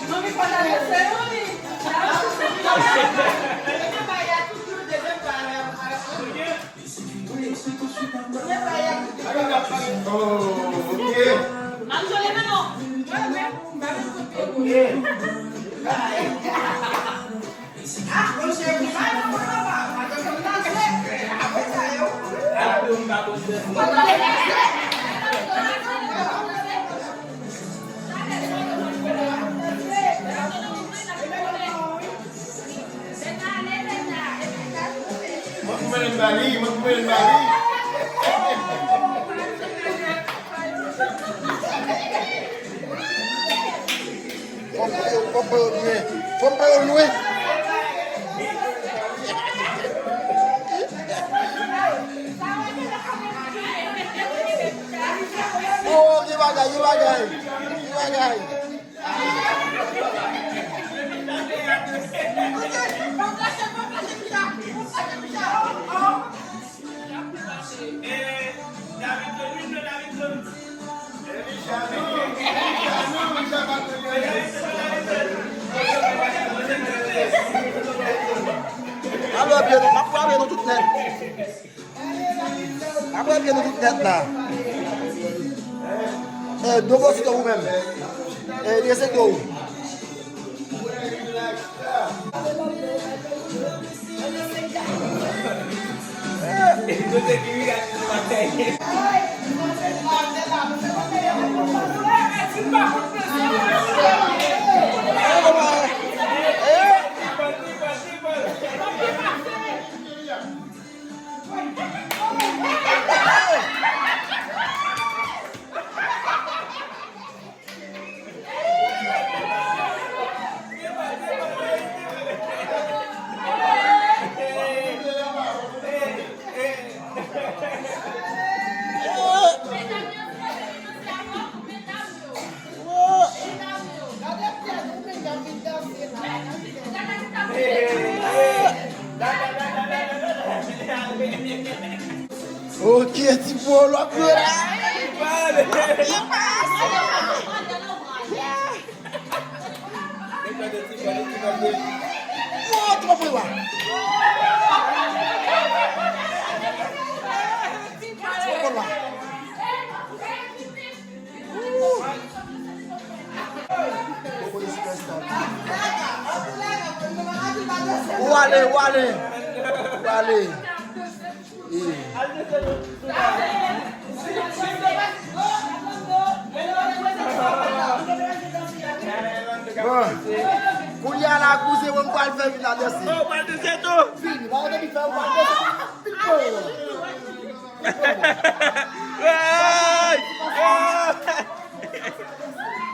Manmi pa nan lese yo, li. Mwen pou mennen ba li, mwen pou mennen ba li. Fò m pran yo, fò m pran yo lwen. Fò m pran yo lwen. Oh, gen bagay, gen bagay. Gen bagay. Alo, byen, m ap frape nou tout nèt. Apre byen nou tout nèt la. Eh, do bò sou do ou menm. Eh, dese do ou. Ok, ti polo ap jwe la. Oh, ti papa wa. Ti papa wa. Ou ale, ou ale. Ou ale. Bon. Kounye a la, kouzen mwen, m pral fè vin la danse. Oh, w pral danse tou? Vin, la, w te di fè, w pral danse. Hey!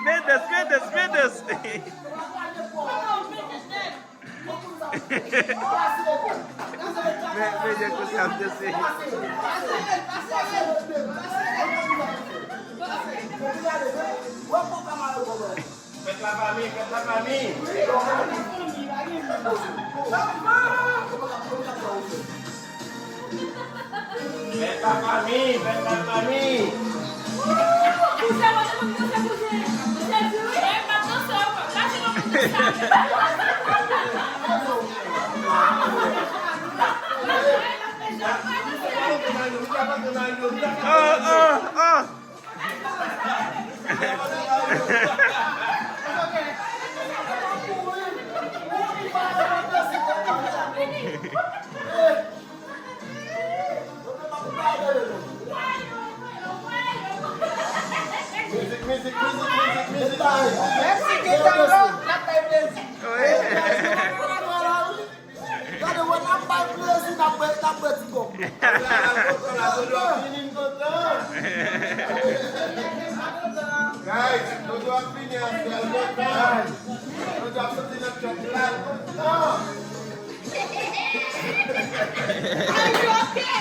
Mendes, Mendes, Mendes! Men, men, jan kote ap danse. Fèt la fanmi, fèt la fanmi. Fanmi, fèt la fanmi. Ah, ah, ah. Mizik, mizik, mizik, mizik, mizik. Mèsi, Gitano, n ap bay plezi. Gade, wè, n ap bay plezi, n ap bwè, n ap bwè ti kòk. Guys, nou dwe fini an sèl kontan. Nou dwe soti nan chòp la kontan. Are you okay?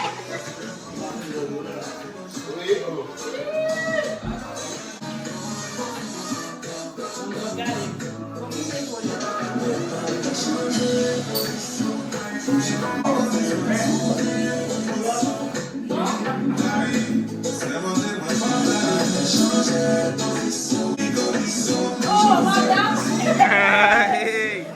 Oh, madam! Hey!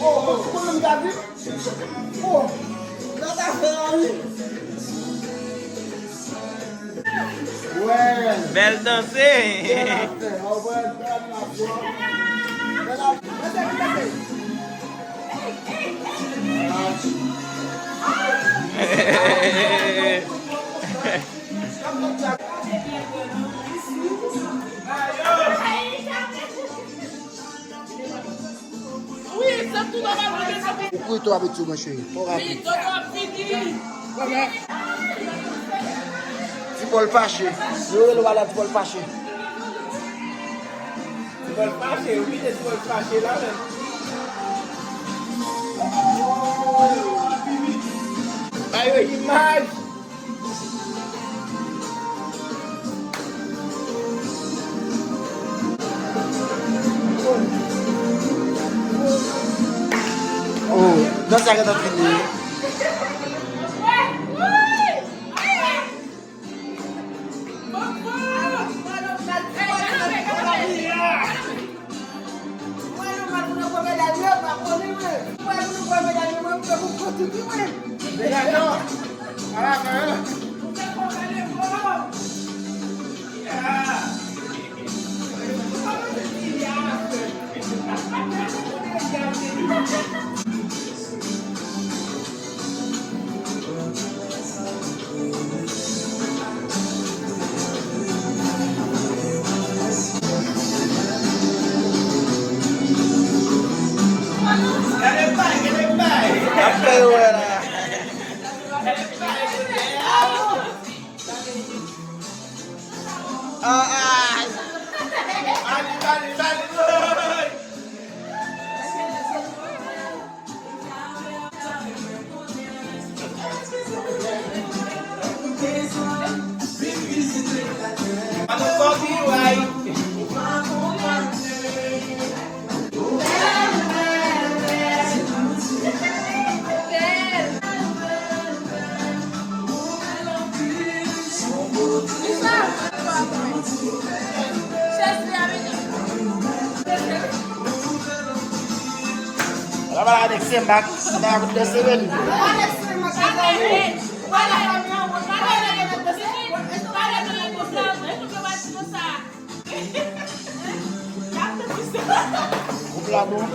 Oh, oh, oh, konnen m ka di? Oh, gad afè a, wi. Wè. Bèl danse. Bèl afè. Oh, wè, bèl afè. Bèl afè. Danse, danse. Ou kouri twò rapid sou mwen, cheri. Twò rapid. Ti Pòl fache. Yo rele w a la, Ti Pòl fache. Ti Pòl fache, ou kite Ti Pòl fache la menm. Ba yo imaj. Oh, dans sa gentan fini. Apre yo wè la. Ah, ah. Ala bala Alex Sembak, nan akout de semèn. Gwoup la bon.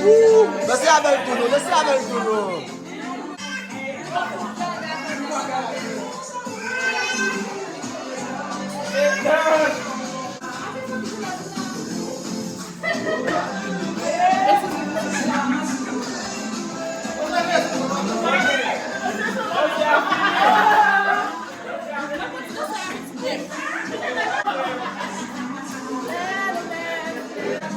Woo! Danse avè l tou non, danse avè l tou non.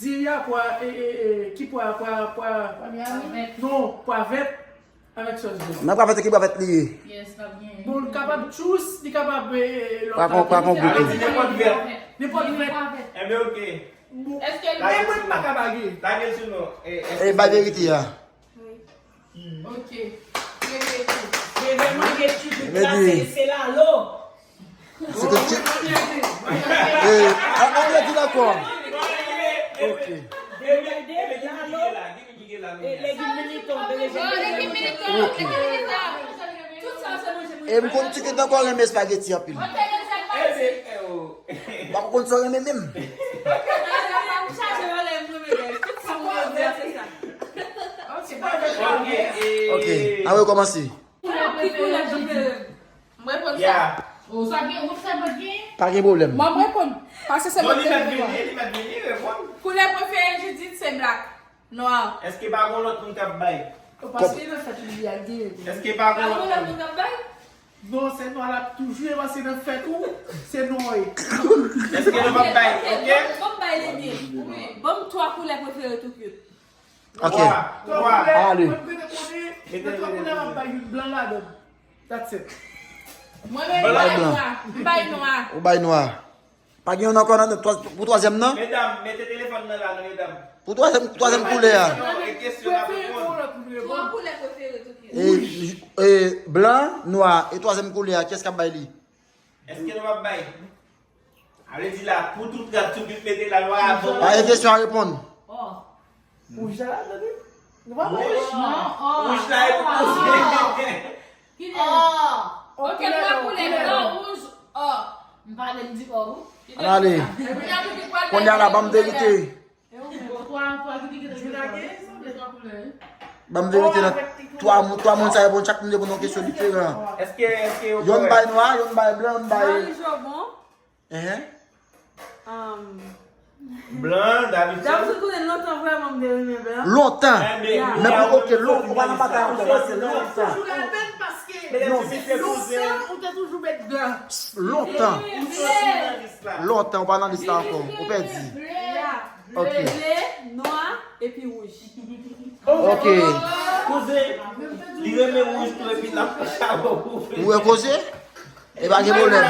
Diri a pwa, e, e, e, ki pwa, pwa, pwa, non, pwa vèt avèk sòs vèt. Nan pwa vèt, ki pwa vèt li ye? Bon, li kapab juice, li kapab, e, e, lòt. Pwa kon, pwa kon goutou. Nenpòt vèt. Nenpòt vèt. Enben, oke. Bon, men mwen m pa ka bagay. Lage l sou nou. E, bay verite a. Ok. Bebe manje chouchou glase, se lalo. Se te ti. Eh, a, a, di l ankò. Ok. Bebe manje lalo. E legim militon, bebe manje. Ok. E m konn ti kit ankò renmen espageti anpil. Bako konn sa w renmen menm. Ok, an rekòmanse. Ki koulè prefere m? Mwen reponn sa. Pa gen pwoblèm. Mwen, mwen reponn. Pase se mwen ki reponn. Koulè prefere Judith se black. Nwa. Èske pa gon lòt moun k ap bay? Paske nan fèt li a gen. Èske pa gon lòt moun k ap bay? Non, se nwa l ap toujou ye, paske nan fèt ou, se nwa w ye. Èske nou p ap bay, ok? Ban m bay li byen. Ban m twa koulè prefere tou cute. Ok. Twa. Twa koulè. Ale. Mwen prefere konnen, nan twa koulè m ap bay youn blan ladan l. That's it. Mwen menm m bay nwa. M bay nwa. Ou bay nwa. Pa gen youn ankò nan, twa-, pou twazyèm nan? Medam, mete telefòn nan la, non, medam. Pou twazyèm, twazyèm koulè a. Kesyon, e kesyon n ap reponn. Twa koulè prefere tou cute. E, e, blan, nwa, e twazyèm koulè a, kiyès k ap bay li? Èske nou p ap bay? A vle di la, pou tout rat tou cute mete la, nwa a bon. A, e kesyon a reponn. Wouj la ladan li? Nou pa wouj? Non, wouj la e pou koze. Ki de? Ok, twa koulè, blan, wouj, or. M pa vle m di or, wi. Ann ale. Kounye a la, ban m verite. Ban m verite nan twa moun, twa moun sa yo reponn, chak moun reponn yon kesyon diferan. Èske, èske yo kòrèk? Youn bay nwa, youn bay blan, youn bay. Marie Jo bon. Enhen. Um, Blan, dabitid. Dabitid, konnen lontan vrèman m te renmen blan. Lontan. Men pou, ok, lon-, ou pa nan batay ankò, paske lontan. Toujou lapèn paske lontan ou te toujou met blan. Lontan. Lontan, ou pa nan lis la ankò. Ou pèdi. Ok. Ble, nwa, epi wouj. Ok. Kouzen, li renmen wouj tou epi l ap fè chabon pou fè. Ou wè koze? E pa gen pwoblèm.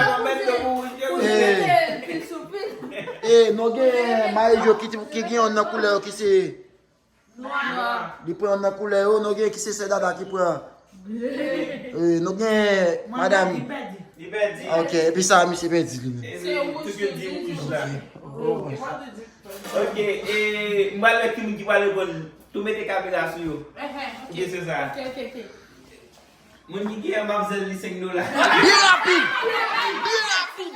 E, e, nou gen Marie Jo ki, ki gen yon nan koulè yo ki se. Li pran yon nan koulè yo, nou gen ki se sè Dada ki pran. E, nou gen madanm. Li pèdi. Ok, epi sa, misye pèdi li menm. Ok, e, m pral wè ki moun ki pral reponn. Tou mete kamera sou yo. Ok, se sa. Moun ki gen mamzèl li senk dola. Byen rapid! Byen rapid!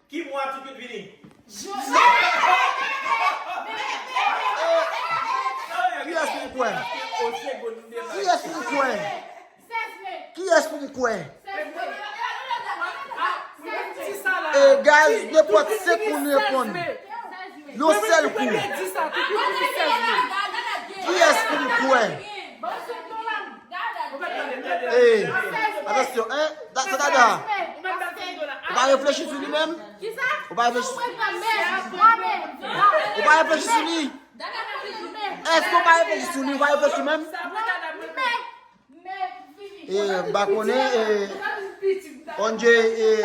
Ki mwa Tikit vini? Kiyès pou kwè? Kiyès pou kwè? Kiyès pou m kwè? E gaz, nenpòt senk moun reponn. Yon sèl kou. Kiyès pou m kwè? E, atansyon, en, da, se Dada. Ou pa reflechi sou li menm? Ou pa reflechi, ou pa reflechi sou li? Èske ou pa reflechi sou li? Ou pa reflechi menm? E, m pa konnen, e, Onje, e,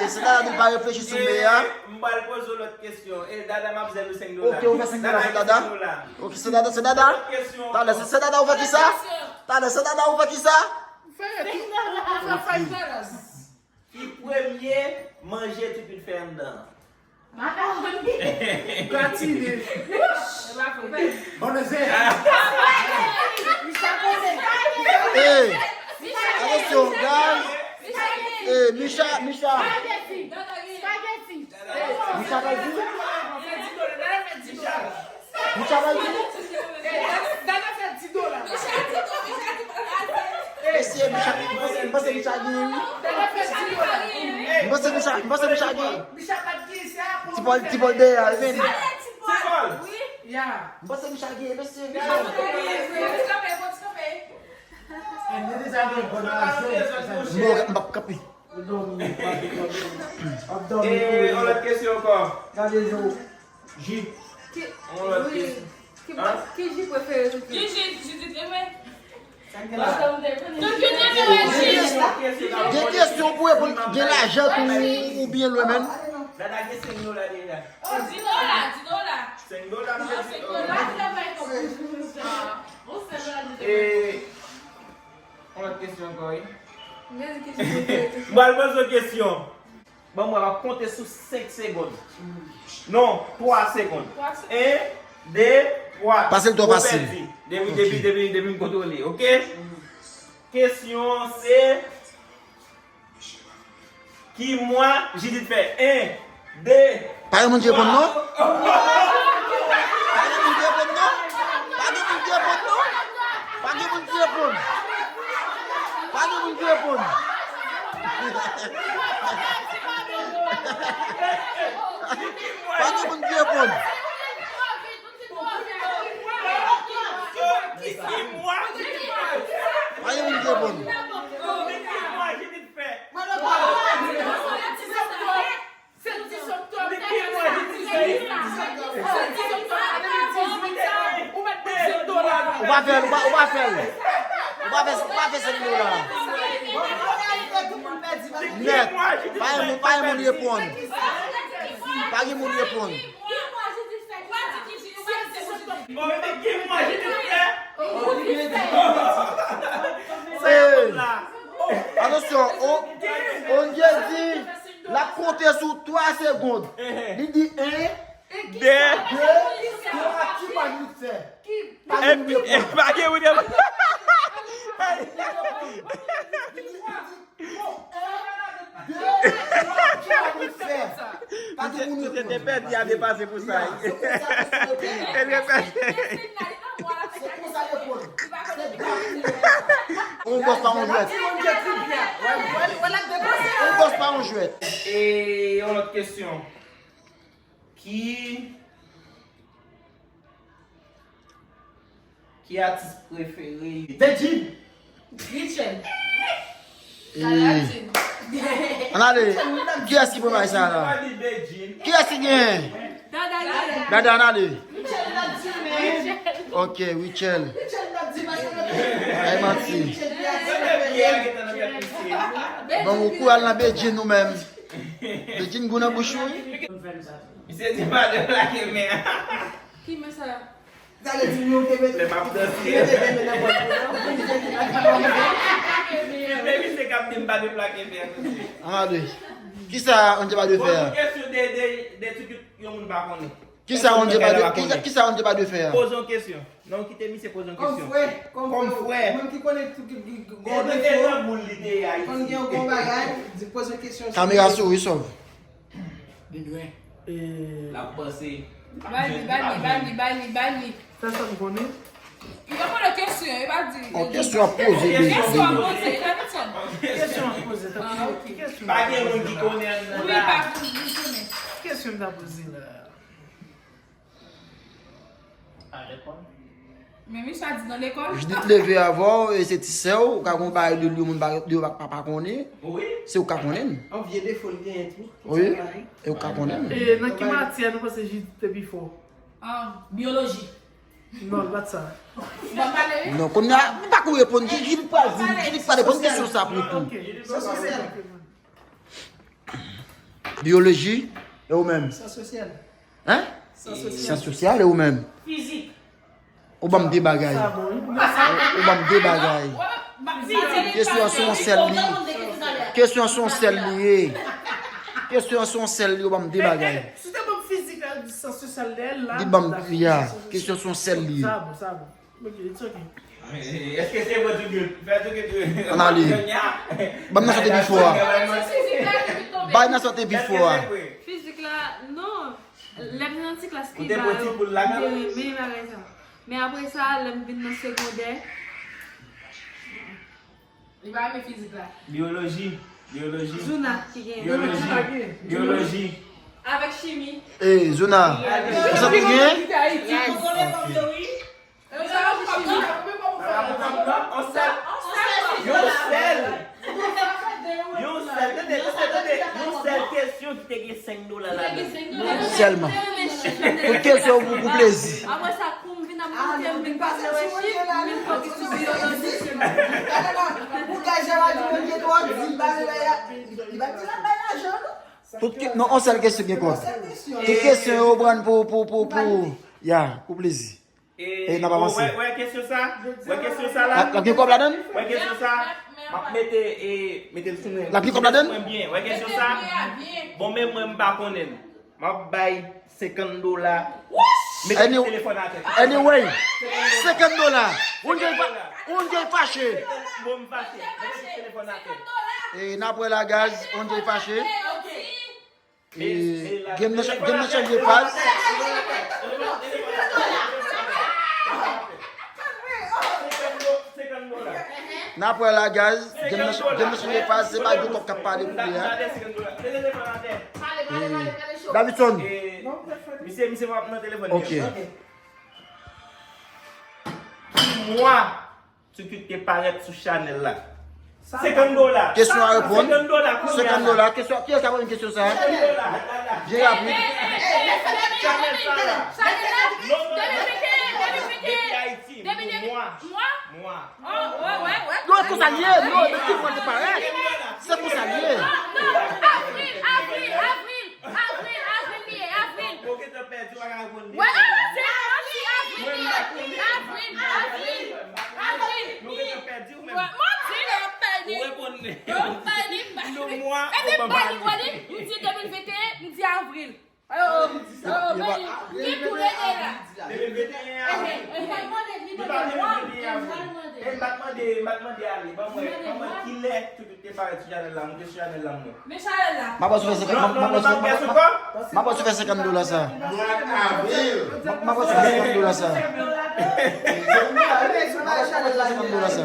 se Dada di l pa reflechi sou men an. M pral poze w lòt kesyon. E, Dada, m ap zèl ou senk dola. Ok, ou fè senk dola pou Dada? Ok, se Dada, se Dada? Talè, se, se Dada ou fè kisa? Talè, se Dada ou fè kisa? Ki premye manje Tikit fè anndan an? Makaroni. Gratine. Bannann ze. Hey, atansyon, guys. Hey, Micha, Micha. Spaghetti. Spaghetti. Micha pral di? Micha pral di? Mesye, Micha, m panse, m panse Micha genyen, wi. M panse Micha, m panse Micha genyen. Ti Pòl, Ti Pòl dèyè a, men. M panse Micha genyen, mesye, Micha. Mò, m p ap kanpe. E, yon lòt kesyon ankò. Gade zo. Ji. Ki, yon lòt wi, kesyon. Ki, ki ji prefere Judith? Ki ji Judith renmen? Tout moun renmen ji. Gen kesyon pou reponn, gen lajan tou oubyen lwen menm? Dada gen senk dola deja. Oh, di dola, di dola. Senk dola, non, senk dola. E, yon lòt kesyon ankò, wi. M pral poze w kesyon. Ban mwen, m ap konte sou senk segonn. Non, twa segonn. En, de, twa. Pase l twò fasil. Ou pèdi. Depi, depi, depi, depi m kontwole, ok? Kesyon se, ki mwa Jidit fè? En, de. Pa gen moun ki reponn non? Pa gen moun ki reponn non? Pa gen moun ki reponn non? Pa gen moun ki reponn? Pa gen moun ki reponn? Pa gen moun ki reponn? Pa gen moun ki reponn? Ou pa fè l, ou pa, ou pa fè l. Ou pa fè, ou pa fè senk dola. Nèt. Pa gen moun, pa gen moun reponn. Pa gen moun reponn. Atansyon, o, Onje di l ap konte sou twa segonn. Li di en, de, twa, ki pa vin fè? Pa gen moun reponn. Pa gen moun reponn. Li di, li di, bon, en, de, twa, ki pa vin fè? Pa gen moun reponn. Misye te pèdi a depase pou sa. E l repete. Se konsa yo pran. Se gras pou yo. On bòs pa on jwèt. Yon bòs pa yon jwèt. E yon lòt kesyon. Ki, ki atis prefere? Bedjine. Rachel. Ann ale. Kiyès ki pran bagay sa la? Kiyès ki genyen? Dada, ann ale. Ok, Rachel. Ay, manti. Bon, ou kou al nan Bedjine ou menm. Bedjine gou nan bouch ou, wi. Misye di pa deplake men an. Ki men sa? Sa vle di nou te mete. Lè m ap danse. Mete men nan pòt pou nou. Misye k ap di m pa deplake men an. Ann ale. Kisa Angel pa dwe fè a? Poze yon kesyon de, de, de ti yon moun pa konnen. Kisa Angel pa dwe, kisa, kisa Angel pa dwe fè a? Poze yon kesyon. Non, kite misye poze yon kesyon. Kòm frè, kòm frè. Kòm frè. Moun ki konnen tout, ki, ki, ki, e, e nan boul li te ye Ayiti. Konn gen yon bon bagay, di poze kesyon. Kamera sou wi, sòv. Li dwe. E, l ap panse. Ba li, ba li, ba li, ba li, ba li. Sa, sa m konnen. Li pa poze kesyon, li pa di. Yon kesyon ap poze, kesyon ap poze, li pa di sa. Kesyon ap poze, tankou ki kesyon? Pa gen moun ki konnen anndan la. Wi, pa pou li konnen. Kesyon m ta poze la. A lekòl. Men misye a di nan lekòl. Judith leve avè w, e se ti sè w, ou ka gon bagay de li, moun pa, de yo pa, pa, pa konnen. Wi. Se ou ka konnen. Yon vye defo l genyen tou. Wi. E ou ka konnen. E nan ki matyè nou panse Judith te pi fò? Ah, biyoloji. Non, li pa t sa. Ban m pale wi. Non, kounye a, m pa konn reponn. Ki, ki li pral di, ki li pral reponn kesyon sa pou tou? Ok. Sa sosyal. Biyoloji, e ou menm? Sa sosyal. Hein? Sa sosyal. Sa sosyal, e ou menm? Fizik. Ou ban m de bagay. Sa bon, wi. Ou, ou ban m de bagay. Kesyon an se yon sèl li ye. Kesyon an se yon sèl li ye. Kesyon an se yon sèl li ye, ou ban m de bagay. Si w te ban m fizik la, di sa sosyal dèyè l la. Li ban m, ya. Kesyon se yon sèl li ye. Sa bon, sa bon. Ok, it's ok. Èske se vre tou ke fè tou ke tou? Ann ale. Ban m nan sa te pi fò a. Bay nan sa te pi fò a. Fizik la, non. Lè m te nan ti klas ki ba yo, m te renmen bagay sa. Men apre sa, lè m vin nan segondè, li pa renmen fizik la. Biyoloji. Biyoloji. Zuna ki gen. Biyoloji. Biyoloji. Avèk chimi. E, Zuna. Ou santi w genyen? Yon sèl, yon sèl, tande, tande, tande, yon sèl kesyon ki te gen senk dola ladan. Sèlman. Tout kesyon pou, pou plezi. Apre sa, kou m vin ap monte, m vin pase wè chif, m vin fokis sou biyoloji. Pou gaj Jewadi, Bondye twò di, li pa, li pa di l ap bay lajan, non. Tout ke-, non, yon sèl kesyon gen kòb. Tout kesyon yo pran pou, pou, pou, pou, ya, pou plezi. E n ap avanse. Wè, wè kesyon sa? Wè kesyon sa la? L ap gen kòb ladan l? Wè kesyon sa? M ap mete, e, mete l sou mwen. L ap gen kòb ladan l? Mete l sou mwen byen. Wè kesyon sa? Bon, men mwen, m pa konnen l. M ap bay senkant dola. Mete telefòn atè. Anyway, senkant dola. Ou gen pa, ou gen fache. Bon, m fache. Mete telefòn atè. E n ap wè la, guys, ou gen fache. E, game nan, game nan chanje faz. N ap wè la, guys. Game nan, game nan chanje faz. Se pa de kòb k ap pale kounye a. E, Davidson. Misye, misye pa nan telefòn. Ok. Ki mwa Tucut te parèt sou chanèl la. Senkant dola. Kesyon a reponn. Senkant dola, kounye a. Senkant dola. Kesyon, kiyès k ap reponn kesyon sa a? Senkant dola. Byen rapid. Chanèl sa la. Non, non, non. Depi Ayiti, mwa. Mwa. Non, e konsa l ye. Non, depi mwa te parèt. Se konsa l ye. Avril, avril, avril. Avril, avril li ye, avril. Bon, ou gentan pèdi, ou pa ka reponn li. Wè, wè, wè, se manti, avril li ye. Avril, avril, avril. Nou gentan pèdi, ou menm. Wè, manti, non, m pèdi. Ou reponn li. Non, m pèdi, m pèdi. Epi m pèdi, m pèdi. M di de mil venteyen, m di avril. Oh, oh, oh, ki pou rete la? De mil venteyen avril. Ehe, ehe. Li pa de mil venteyen avril. E m pa t mande, m pa t mande ale. Ban mwen, ban mwen kilè Tucut te parèt sou chanèl la, moute sou chanèl la, mwen. Men chanèl la. M ap wè si w fè senkant, m ap wè si w fè senkant dola sa. Mwa avril. M ap wè si w fè senkant dola sa. M ap wè si w fè senkant dola sa.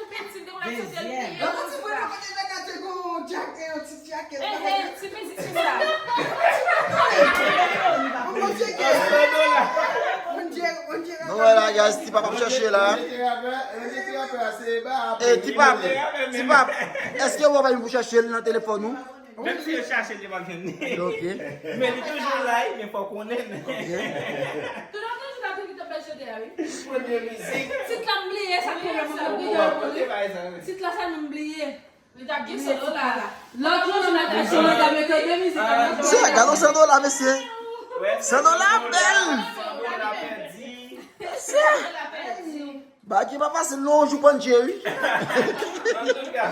tou pitit, depi w ap soti, li Dezyèm. gen Yon yon ti ti mwen sa. Kote nèg la te gon djak e yon ti djak e Ehe, ti pitit se sa. Yon bon djak e Bon djak Bon djak Nou wè la, guys, ti papa ap chèche la. E ti pap, ti pap, èske ou pa vin pou chèche l nan telefòn ou? Menm si yo chache l, yo p ap jwenn li. Ok. Men li toujou la, men fò konnen. Ok. Tout an toujou la tou ki t ap fè chante a wi. Premye mizik. Tit la m bliye sa ke lè mwen ap bliye. Tit la sa nou m bliye. Li t ap gen solo la. Lòt jou nou mèt fè solo ta mete de mizik. Se gade yon san dola, mesye. San dola bèl. Bagay pa fasil non, jou pann cheri. Antouka.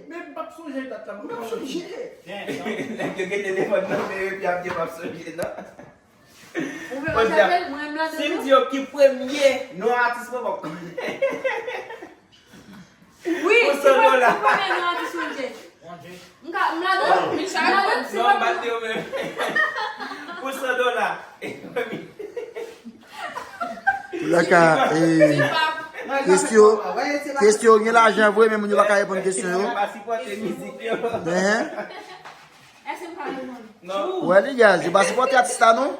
Men m p ap sonje dat la, mwen p ap sonje. Nèg yo gen telefòn nan men yo epi ap di yo p ap sonje non. Ou vle mwen chapel, mwen mwen Si m di yo ki premye non atis mwen p ap konnen. Wi, Pou san dola. Premye non atis mwen je. M ka, m ladan, m ladan, se Non, pa m pa t di yo menm. Pou san dola. Laka, eh, kesyon, kesyon gen lajan vre, men moun yo pa ka reponn kesyon yo. Pa sipòte mizik yo. Ehe. Èske m ka reponn? Non. Wè li, guys, yo pa sipòte atis la non.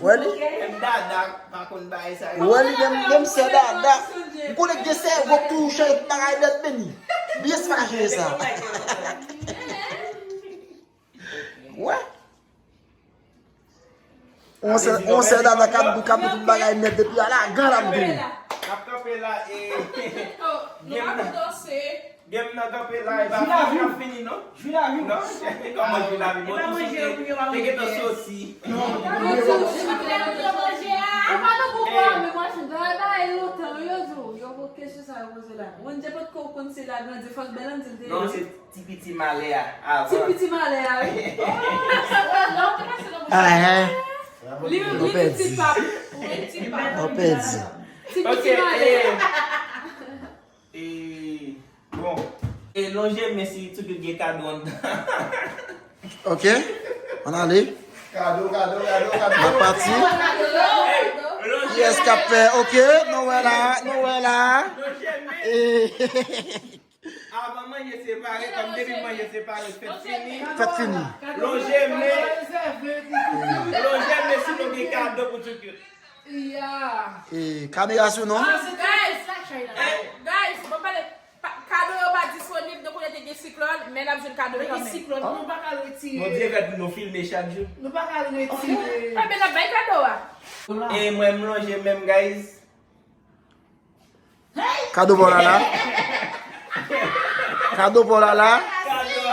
Wè li. Menm dada pa konn bagay sa yo. Wè li, menm, menm sè dada. M konnen gen sè wòk tou chan bagay nèt meni. Byen se pa ka chanje sa. Wè. On sè, on sè dada k ap di, k ap di tout bagay nèt depi a la gan l ap di. N ap kanpe la e Oh, nou pa pou danse. Game nan kanpe la, e pa fini, ap fini non. Jwi lavi. Non, kòman jwi lavi? Bon, tou sou te gentan soti. Non, non, non. Ou pa nan pouvwa, men machin, bagay bagay lontan, yo di w, yo, kesyon sa yo poze la. Wendy potko konn se la grandi, fòk bèl an di l te. Non, se ti piti malè a, avan. Ti piti malè a, wi. Ah, hein. Li, li ti pap. Li ti pap. Ou pèdi. Ti piti malè a. E, bon. E lonje men si Tchoukout gen kado anndan. Ok. Ann ale. Kado, kado, kado, kado. N ap pati. Kiyès k ap fè? Ok, nou wè la, nou wè la. E, avan manje separe, kòm depi manje separe, fèt fini. Fèt fini. Lonje men. Lonje men si nou gen kado pou Tchoukout. E, kamera sou nou. Guys, guys, bon pale. Pa- Kado yo pa disponib, donk ou te gen siklòn, men n ap jwenn kado yo kanmenm. Siklòn, nou pa ka retire. Bondye fè pou nou filme chak jou. Nou pa ka retire. Ebyen, n ap bay kado a. E mwen, m lonje men, guys. Kado pa w la la. Kado pa w la la.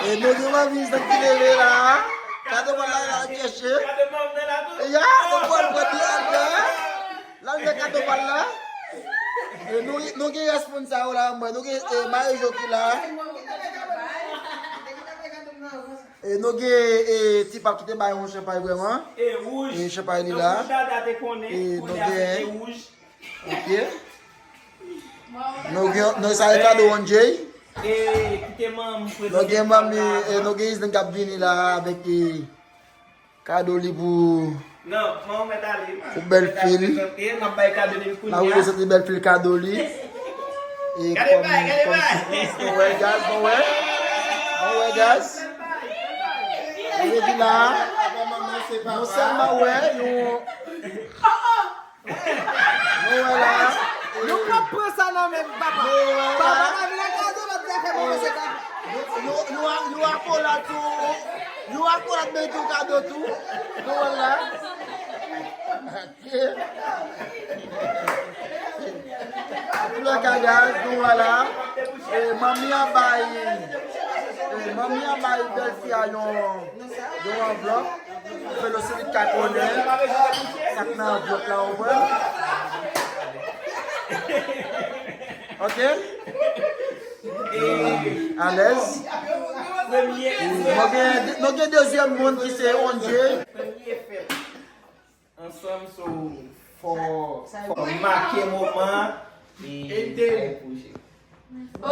E nou gen manmi ki leve la. Kado pa w la la, ap chèche. Ya, nou pral pran ti anndan. L al fè kado pa l la. E nou, nou gen rèsponsab la, mwen. Nou gen, e, Marie-Jo ki la. E nou gen, e, ti pap ki te bay yon chanpay vrèman. E chanpay li la. E nou gen. Ok. Nou gen, nou sa e kado One J. Nou gen manmi, e nou gen Isden k ap vini la avèk, e, kado li pou, pou bèl fi l. N ap prezante bèl fi l kado li. E kòm, kòm sipris, nou wè, guys, nou wè. Nou wè, guys. Nou vin la. Nou sèlman wè, nou Nou wè la. Nou p ap pran sa nan men papa. Nou wè la. Papa pa vle kado, lòt zafè pou mwen se kado. Yon, yon, yon, yon akolad tou. Yon akolad men tou kado tou. Nou wè la. Ok. Antoulèka, guys, nou wè la. E, manmi an bay, e, manmi an bay bèl fi a yon, yon anvlòp. Fè l osi vit ka konnen sa k nan anvlòp la, ou konprann? Ok? Alèz. Nou gen, nou gen dezyèm moun ki se One J. Ansanm, so, fò, fò make moman e, e te pwoche. Oh!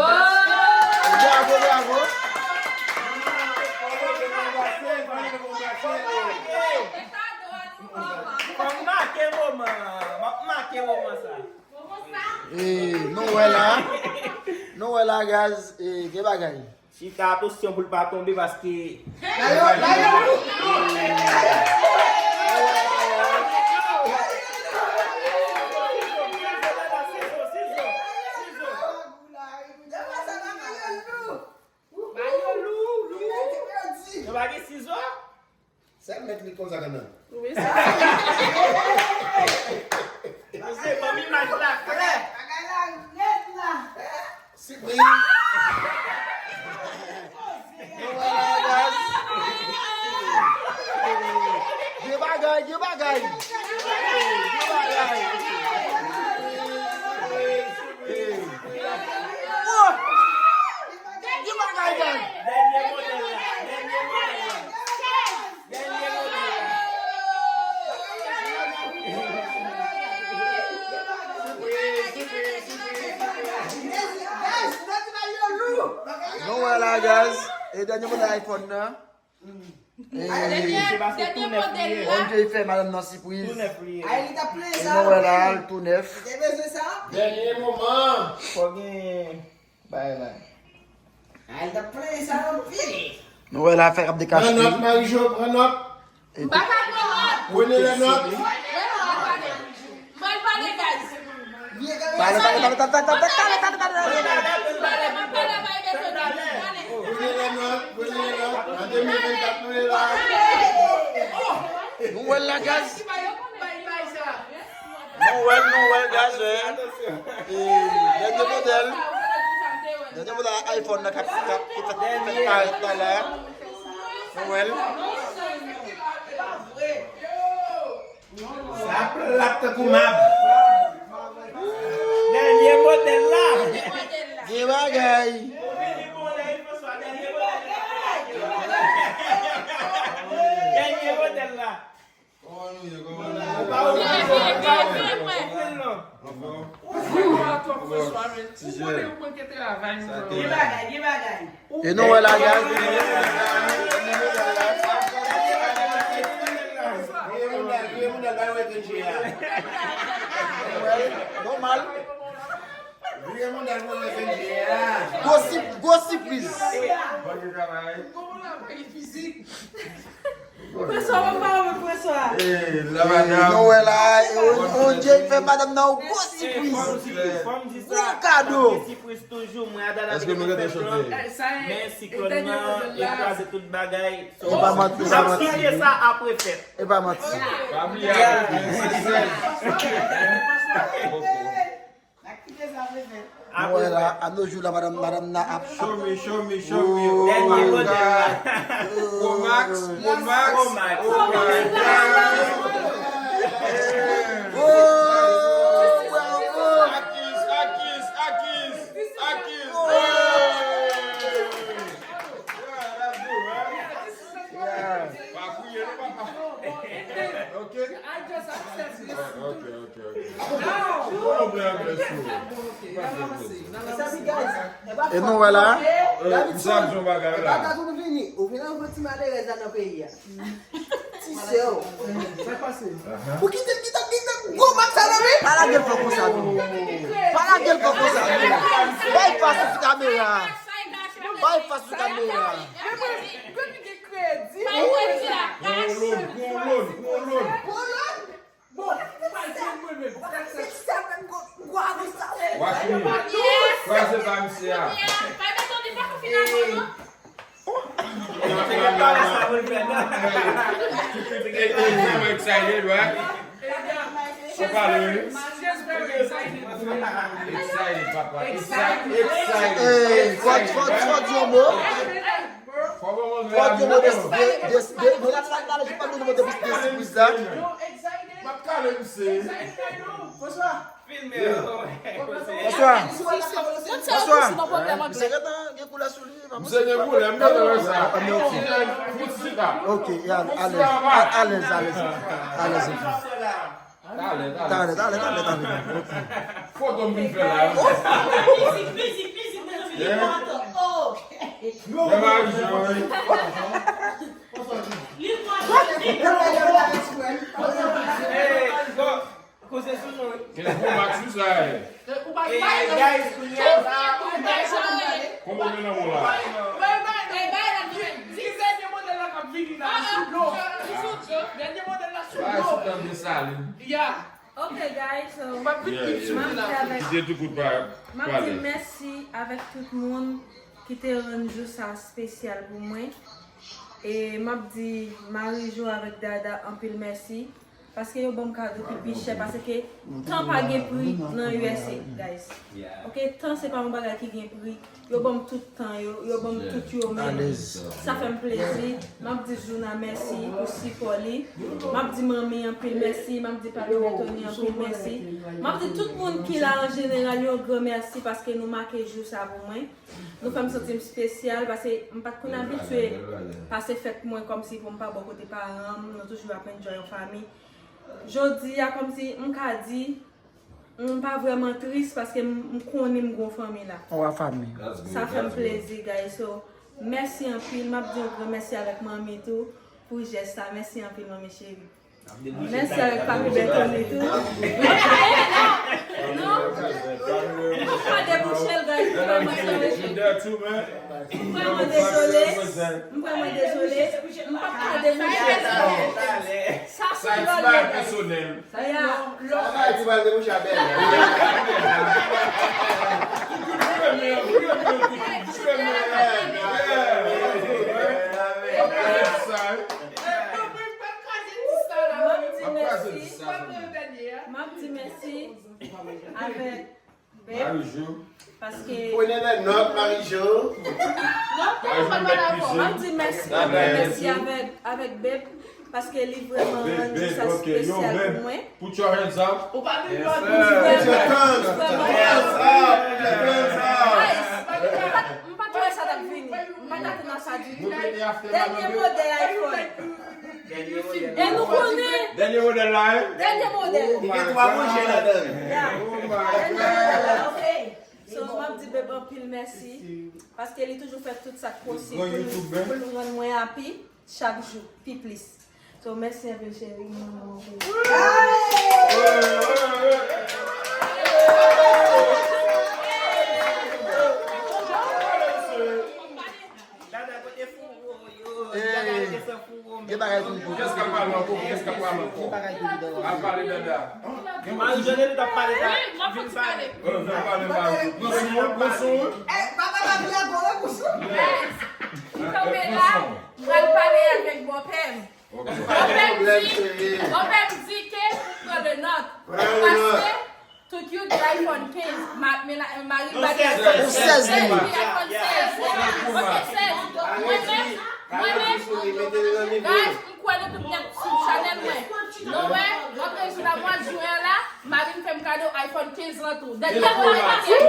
Bravo, bravo. Fò m make moman an. M ap make moman sa. E, nou wè la. Nou wè la, guys. E, gen bagay. Chita, atansyon pou l pa tonbe paske. Dayo, dayo. Yo pa gen sizo? Sèl nèg li konsa kanmenm. Wi, se sa. Mezanmi, imaj la klè. Bagay la rèd la. Sipriz. Nou wè la, guys. Gen bagay, gen bagay. Gen bagay. Oh! Gen bagay, guys. Dènye modèl la. Dènye modèl la. Nou wè la, guys. E dènye modèl iPhone nan. E One J fè madanm nan sipriz. E nou wè la, l tou nèf. Dènye moman. Fò gen bagay la. Ay, t ap plenyen sa anpil. Nou wè la fè k ap dekache. Pran nòt, Marie-Jo, pran nòt. M pa ka pran nòt. Prenez les notes. Mwen pale, guys. Pale, pale, pale, pale. Prenez les notes, prenez les notes. An de mil vennkat, nou ye la. Nou wè l la, guys. Nou wè l, nou wè l, guys, eh. E, dènye modèl. Gade moun nan iPhone nan k ap, k ap, ki fèk, ki fèk parèt la la. Nou wè l. Sa plat tankou mab. Dènye modèl la. Gen bagay. Dènye modèl la. Kòman nou ye? Kòman nou ye? Ou pa ouvri, ou pa ouvri, ou pa ouvri, non. Ou pa twò François, men. Ou konnen, ou konnen ke travay nou fè. Gen bagay, gen bagay. E nou wè la, guys. Vire moun nan, vire moun nan, ba yo wè ke N G A. Nòmal. Vire moun nan, ba yo wè ke N G A. Gwo sip-, gwo sipriz. Bon travay. François, mwen pa wè François. Eh, la madam. Nou wè la, eh, on, on Dieu fè madanm nan yon gwo sipriz. Gwo kado. Sipriz toujou, mwen, Adana. Èske nou gentan chante? Men siklòn nan, e kraze tout bagay. E pa manti, e pa manti. N ap chante sa apre fèt. E pa manti. Pa bliye apre fèt. N ap kite sa, bebe. Nou wè la, a nos jours la, madanm, madanm nan ap, ap. Show me, show me, show me. Oh, dènye modèl la. Pro Max, Pro Max. Pro Max. Oh my God. Oh, bravo. Akis, Akis, Akis, Akis. Oh. Yeah, that's good, man. Yeah. Pa kriye non, papa. Ok. I just accept this. Ok, ok, ok. Bon, bon, bon, bon. E nou wè la. Eh, David Son, e pa ta tou vini. Ou vin anvan ti malerèz la nan peyi a. Ti sè w. Pou kite, kite, kite gwo bak sa nan men. Pa lage l fò konsa, non. Pa lage l fò konsa, non. Bay pa sou kamera. Bay pa sou kamera. Depi gen kredi. Kolon, kolon, kolon. Kolon? Bon, pa di mwen menm. Watch me. Kraze pa misye a. Excited, right? Ou pale, wi. Excited, papa. Excited, excited. Fò, fò, fò di yon mo. Fò di yon mo de, de, de, de, nou la, la, la, la, je pa nou de, de, de sipriz la. M ap kale misye. Bonsoir. Bonsoir. Bonsoir. Misye gentan gen koulè sou li. Misye gen koulè, m gentan wè sa. Ah, men ok. Ok, e alèz, alèz, alèz. Alèz, ok. Talè, talè, talè, talè, talè. Ok. Foto m vin fè la. Mizik, mizik, mizik, mizik, mizik. Li pran tan. Oh. Li pran tan. Koze sou nou, wi. Gen gwo mak sou sa, e. Ou pa, eh, guys, kounye a sa. Konbyen nan mwen la? Ti dènye modèl la k ap vini la, sou dlo. Dènye modèl la sou dlo. Sou tan de Salin. Ya. Ok, guys, so, m ap vin vit sou la. Kite tou kout pa pale. M ap di mèsi avèk tout moun ki te rann jou sa espesyal pou mwen. E m ap di Marie Jo avèk Dada anpil mèsi. Paske yo ban m kado ki pi chè, paske tan pa gen pri nan U S A, guys. Ok, tan se pa yon bagay ki gen pri. Yo ban m tout tan yo, yo ban m tout yo menm. Sa fè m plezi. M ap di Jouna mèsi pou sipò li. M ap di manmi anpil mèsi. M ap di papi Bètoni anpil mèsi. M ap di tout moun ki la an jeneral yon gran mèsi paske nou make jou sa pou mwen. Nou fè m santi m espesyal paske m pa t konn abitye pase fèt mwen kòmsi pou m pa bò kote paran m. Nou toujou ap enjoy an fanmi. Jodi a, kòmsi m ka di, m pa vrèman tris paske m, m konnen m gon fanmi la. Ou a fanmi. Sa fè m plezi, guys. So, mèsi anpil. M ap di yon gran mèsi avèk manmi tou pou jès sa. Mèsi anpil, manmi cheri. Mèsi avèk papi Bètoni tou. Non, m pa debouche l, guys. M pa mèsi. M vrèman dezole. M vrèman dezole. M pa ka debouche l. Sa se yon bagay pèsonèl. Sa bagay ki pral debouche a bèl. M ap di mèsi. M ap di mèsi avèk Marie-Jo. Paske Prenez des notes, Marie-Jo. Non, pa nan pa nan fò. M ap di mèsi, mèsi avèk, avèk Beb, paske li vrèman rann jou sa espesyal pou mwen. Put your hands up. Ou pa vin lòt. Put your hands up. Put your hands up. Guys, m pa t, m pa t wè sa t ap vini. M pa t atann a sa ditou. Dènye modèl iPhone. E nou konnen. Dènye modèl la, hein? Dènye modèl. Li gen twa manje ladan. Yeah. Oh my God. Dènye modèl la, ok. So, m ap di Beb anpil mèsi, paske li toujou fè tout sa k posib pou nou, pou nou rann mwen happy chak jou, pi plis. So, mèsi anpil, cheri, m renmen w anpil. Dada, kote fou yo? Dada, kote san fou yo? Gen bagay pou li. Kiyès k ap pale ankò? Kiyès k ap pale ankò? Gen bagay pou li, Dada. Al pale, Dada. Marie-Jo, nou t ap pale la. Vin pale. Vin pale, Marie-Jo. Pran sou mwen, pran sou mwen. Eh, papa, papa, papa, papa, papa. Yes. M kanpe la, m pral pale avèk bòpè m. Bòpè m di, bòpè m di ke pou pran le nòt. Paske tout youth gen iPhone kenz, ma, mena, mari m pa gen iPhone sèz. Sèz li gen. Li iPhone sèz. Ok, sèz. Mwen menm, mwen menm, guys, m kwè nou tout nèt sou chanèl mwen. Nou wè, mwen prejou la mwa jen an la, mari m fè m kado iPhone kenz lan tou. Dènye iPhone kenz.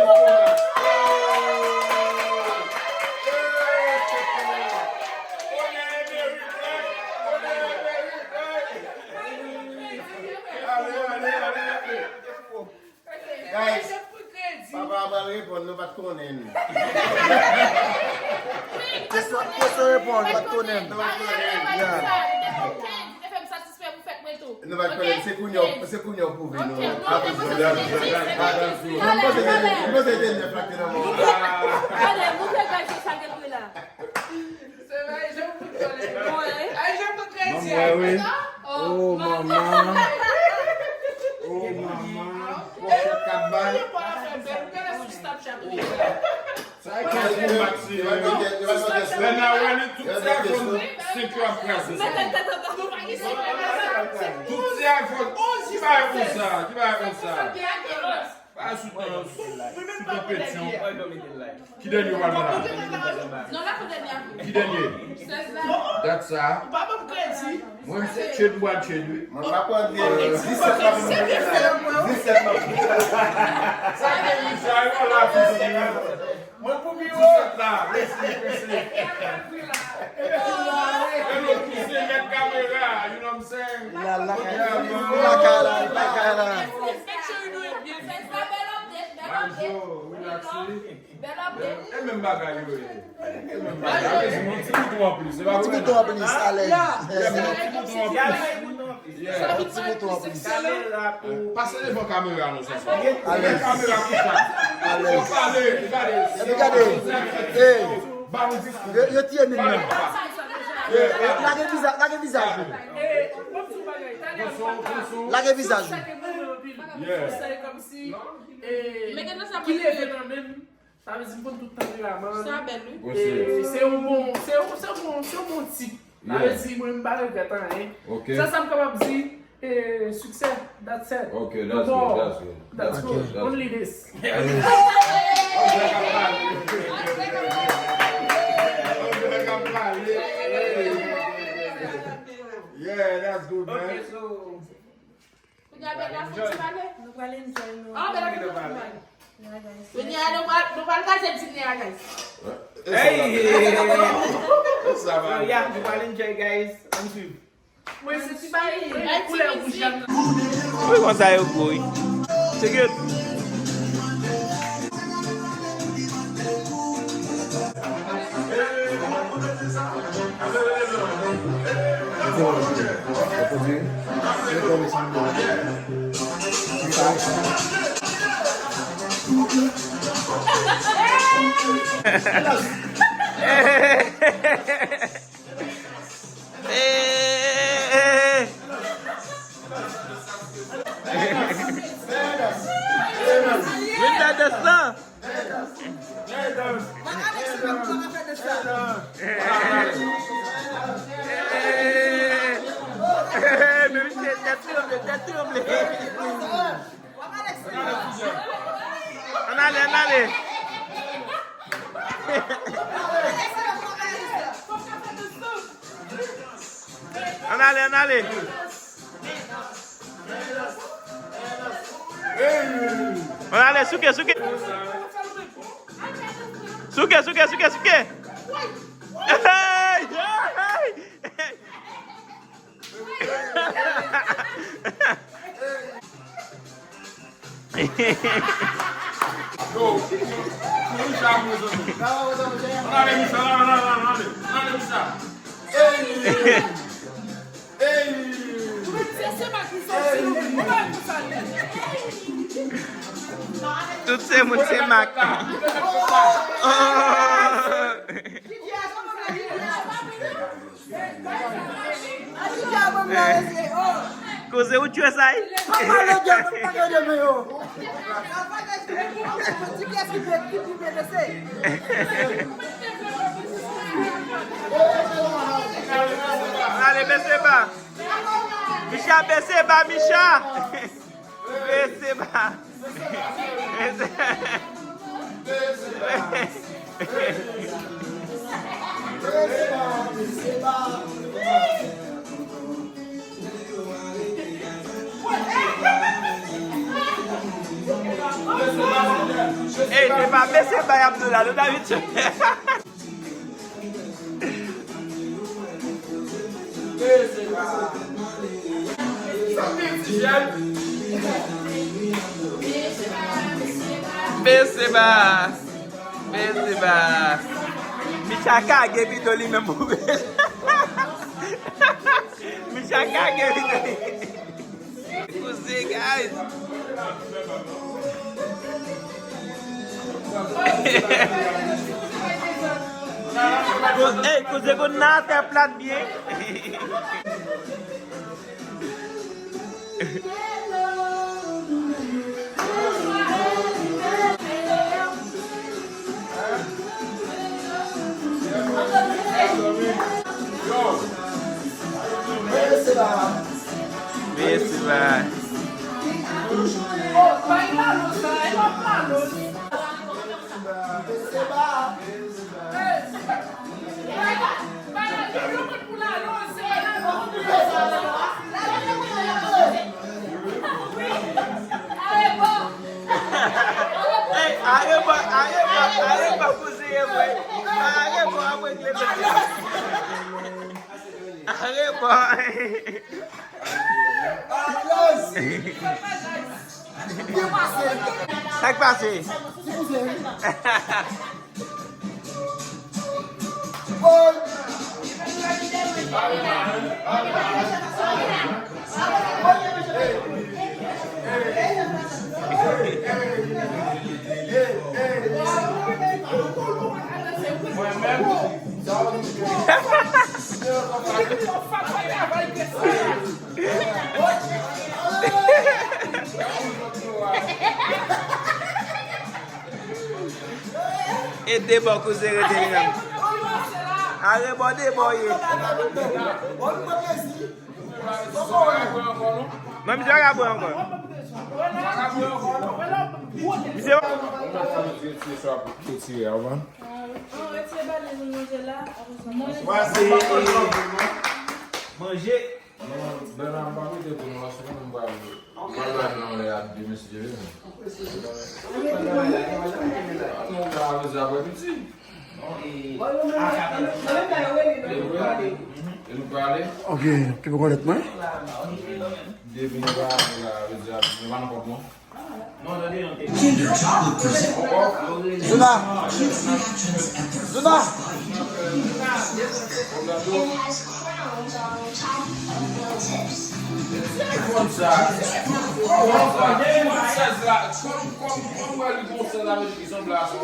Guys, papa a pral reponn, nou pa t konnen. Kesyon, kesyon reponn, pa t konnen. Nou pa t konnen. Yeah. Nou pa t konnen, se kounye a, se kounye a w pwouve nou. M panse se, m panse se nèf la ki te nan men w. Talè, montre guys sa gen pou la. Se vre, jan pou talè. Ay, jan pou kredi. Manman, wi. Oh, manman. Oh, manman. Pwòchèt k ap bay. Sa e kenz pou Maxi, wi. Lè n a wè li, tout ti iPhone senk yo ap kraze sa. Tout ti iPhone. Ki bagay konsa? Ki bagay konsa? Pa sou tan, sou tan petyon. Ki dènye w pral pran la? Ki dènye? Dat sa. Mwen, m se trade, m pral trade, wi. Mwen pa pran disèt la pou mwen. Disèt la. Sa gen yon jan, yon la, disèt la. Mwen pou pi wo. Disèt la, resi, resi. E nou pouse mèt kamera, you know what I'm saying? La, la, la, la, la. Marie-Jo, relaxe. E menm bagay yo ye. E menm bagay. Yon ti bouton anplis. Se pa vre? Yon ti bouton anplis, alèz. Yon ti bouton anplis. Yeah. Yon ti bouton anplis. Pase devan kamera non, Sonson. Alèz. Kamera pou sa. Alèz. Gade, gade. Epi gade. Hey. Yo, yo tiye min nan. Lage vizaj, lage vizaj ou. Lage vizaj ou. Yeah. Ki leve nan men m. Sa vle di m konn tout tanperaman l. Sa bèl, wi. E, se yon bon, se yon, se yon bon, se yon bon tip. Sa vle di mwen m pa regrèt anyen. Ok. Sèl sa m kapab di, e, siksè. That's it. Ok, that's good, that's good. That's good. Only this. Yeah, that's good, man. Ok, so, Kounye a Bella fouti pale. Nou pral enjoy nou. Ah, Bella gen pou pale. Yeah, guys. Kounye a nou pral, nou pral kraze dine a, guys. Hey! Sa va. So, yeah, nou pral enjoy, guys. Ann swiv. Mwen se ti bagay, mwen koulè wouj la. Wi, konsa yo gwo, wi. Check it. Vin nan dans lan. Men misye tèt tranble, tèt tranble. Ann ale. Ann ale, ann ale. Ann ale, souke, souke. Souke, souke, souke, souke. Hey, hey, hey. Yo, Micha, mezanmi. Ann ale, Micha, ann ale, ann ale, ann ale, ann ale, Micha. Ey! Ey! Tout se moun se mak. Oh! Koze ou tchwe sa, wi. Ale, bese ba. Micha, bese ba, Micha. Bese ba. Bese. Ey, se pa bese ba y ap di la, nou t abitye. Bese ba. Bese ba. Micha kage pito li menm pou bese. Micha kage pito li. Koze, guys. Ko-, ey, koze konn nan atè plat byen. Mesi, bye. Ey, arebò, arebò, arebò, kouzin mwen. Arebò, apre klebe. Arebò. Sa k pase? E de bò kouzin rete li menm. Arebò de bò ye. Non, misye pa ka bwè ankò. Misye. Manje. Non, Bernard, m pa mete pou nou la, se mwen m pral, m pral bay nan lè a de mesye, wi. Non, la, apre piti. E nou prale? Ok, ki pou konèt mwen? Depi nou prale la, apre piti, nou pa nan kòb non. Kinder Chocolate presents Zuna! Kids Reactions and their Zuna! First Bite. It has crowns on top of the tips. Kòm sa, kòm sa, de mil sèz la, kòm, kòm, kòm wè li gon sèl la, ki sanble a sa.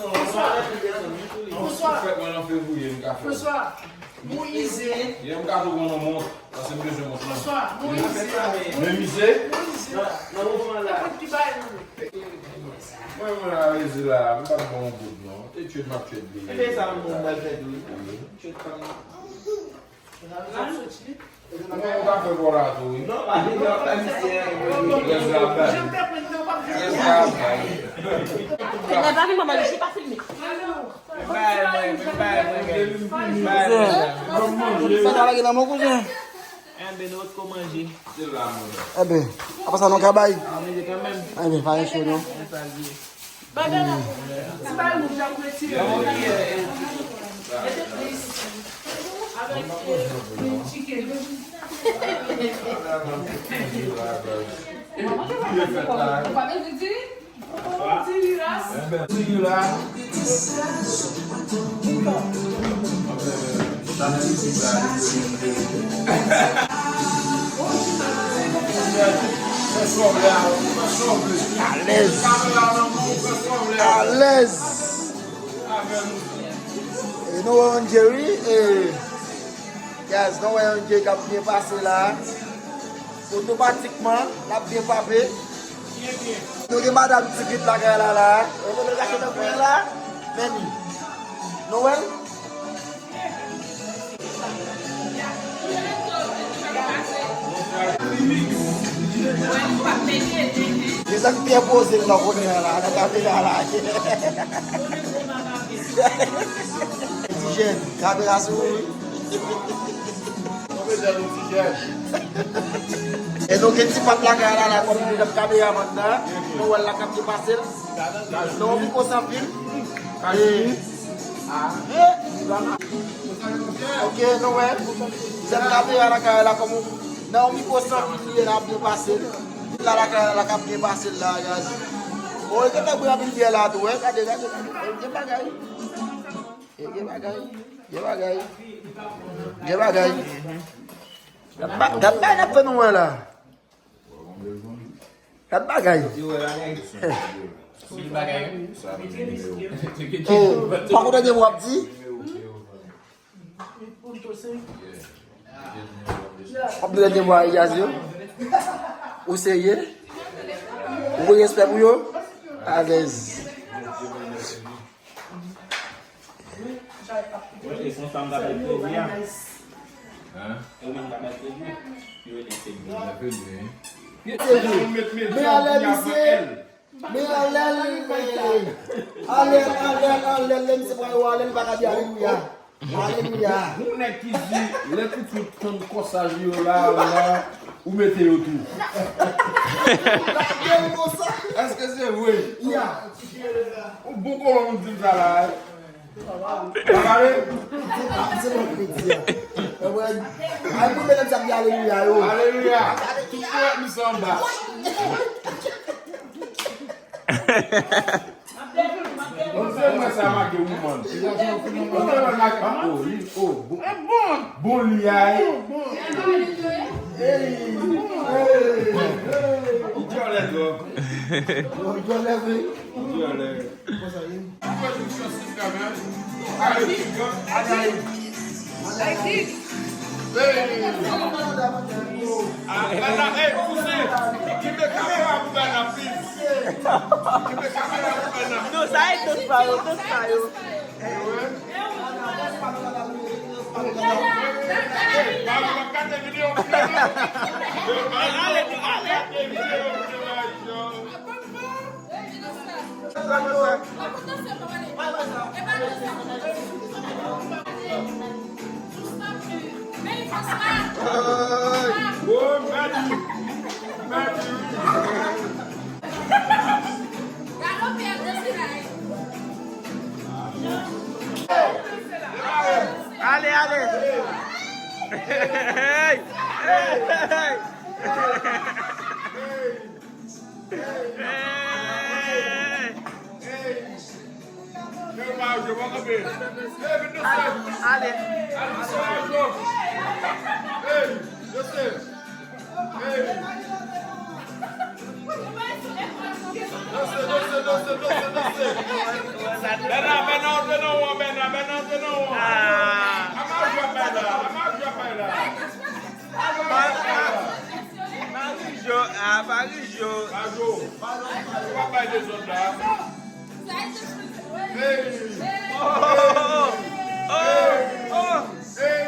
Bonsoir. Bonsoir. Fèt mwen nan fevriye, m ka fè. Bonsoir. Moïse. Yè m ka tou pran nan mont, paske m bezwen mont lan. Bonswa, Moïse. Moïse. Moïse. Nan, nan mouvman la. Mwen, mwen la rezi la, m pa t bon bout non. Te tchwet m ap tchwet li. Ebyen sa m bon m pral fè tou wi. Tchwet pa m. Kòman w ta fè bò la tou, wi? Yes, la bay. Yes, la bay. Filme pa vin mwen, Malis, li pa filme. Bay mwen, bay mwen, bay mwen. Sa ta lage nan men w, kouzen. Enben, nou potko manje. Enben, apa sa nou ka bay? Manje kanmenm. Enben, pa gen cho, non. Bagay la, ti bagay moun jan retire. Mete plis. Avèk, eh, chicken. Ou pa bezwen diri? Ou pa bezwen diri ras? Diri la. Alèz. Alèz. E nou wè yon Jerry, e, guys, nou wè yon Jerry k ap byen pase la. Otomatikman, l ap byen frape. Nou gen madanm Tigit lakay la, la. Ou konn gache nan kwen la? Men li. Nou wè l? Desann byen poze l nan kote a la, nan kamera la. Ti jèn, kamera sou ou, wi. E nou gen ti pat lakay la, la, kòm nou menm kameramann nan, nou wè l la k ap depase l. Nan yon mikwo san fil. E, e, ok, nou wè. Zèb kamera lakay la, kòm nan yon mikwo san fil li ye la, ap depase l. Vin la lakay la, k ap depase l la, gade. O, e gentan bwè anpil byè la tou, wè. Gade, gade, gade. E gen bagay. Gen bagay. Gen bagay. Gen bagay. Gad ba-, gad bagay n ap fè nou wè la. Gad bagay. Eh, pa konn tande w ap di? W ap di tande w a Elias yo? Ou serye? Ou gen respè pou yo? Alèz. Mwen, e konsa m t ap fè plezi a. Hein? E ou menm k ap fè plezi a. Yo rele se byen. Men alè misye, men alè l, alè, alè, alè, lè misye pral wè alè, li pa ka di alelouya. Alelouya. Yon nèg ki di, lè pitit tann kòsaj yo la, la, ou mete yo tou. Èske se vre? Ya. Yon bon kolon moun di m sa la, eh. Pale. Se bon, se bon, se bon. Ay, pou medam sa di alelouya, yo. Alelouya. Tout pwofèt misye anba. Bon, se mwen sa make ou, man. Ou te wè make, ah, oh, li, oh, bon. Bon li a, eh. Hey, hey, hey. Ou dyòlè twòp. Ou dyòlè, wi. Ou dyòlè. Konsa ye. Ou wè nou sou sistèm, hein? Ay, ay, ay. Ay, kid. Hey. Ah, Bèna, hey, pouse. Kenbe kamera pou Bèna, please. Kenbe kamera pou Bèna. Non, sa e tout pa yo, tout pa yo. Hey, pa, pa gade videyo pou Bèna. Ale, ale. Ale, ale. Hey! Hey! Hey! Ale. Bèna, Bèna, antre nan won, Bèna, Bèna, antre nan won. Ah. Ama jwa bay la, ama jwa bay la. Marie Jo, ah, Marie Jo. Marie Jo, ou pa bay dezòd la. Hey. Oh, oh, oh, oh. Hey.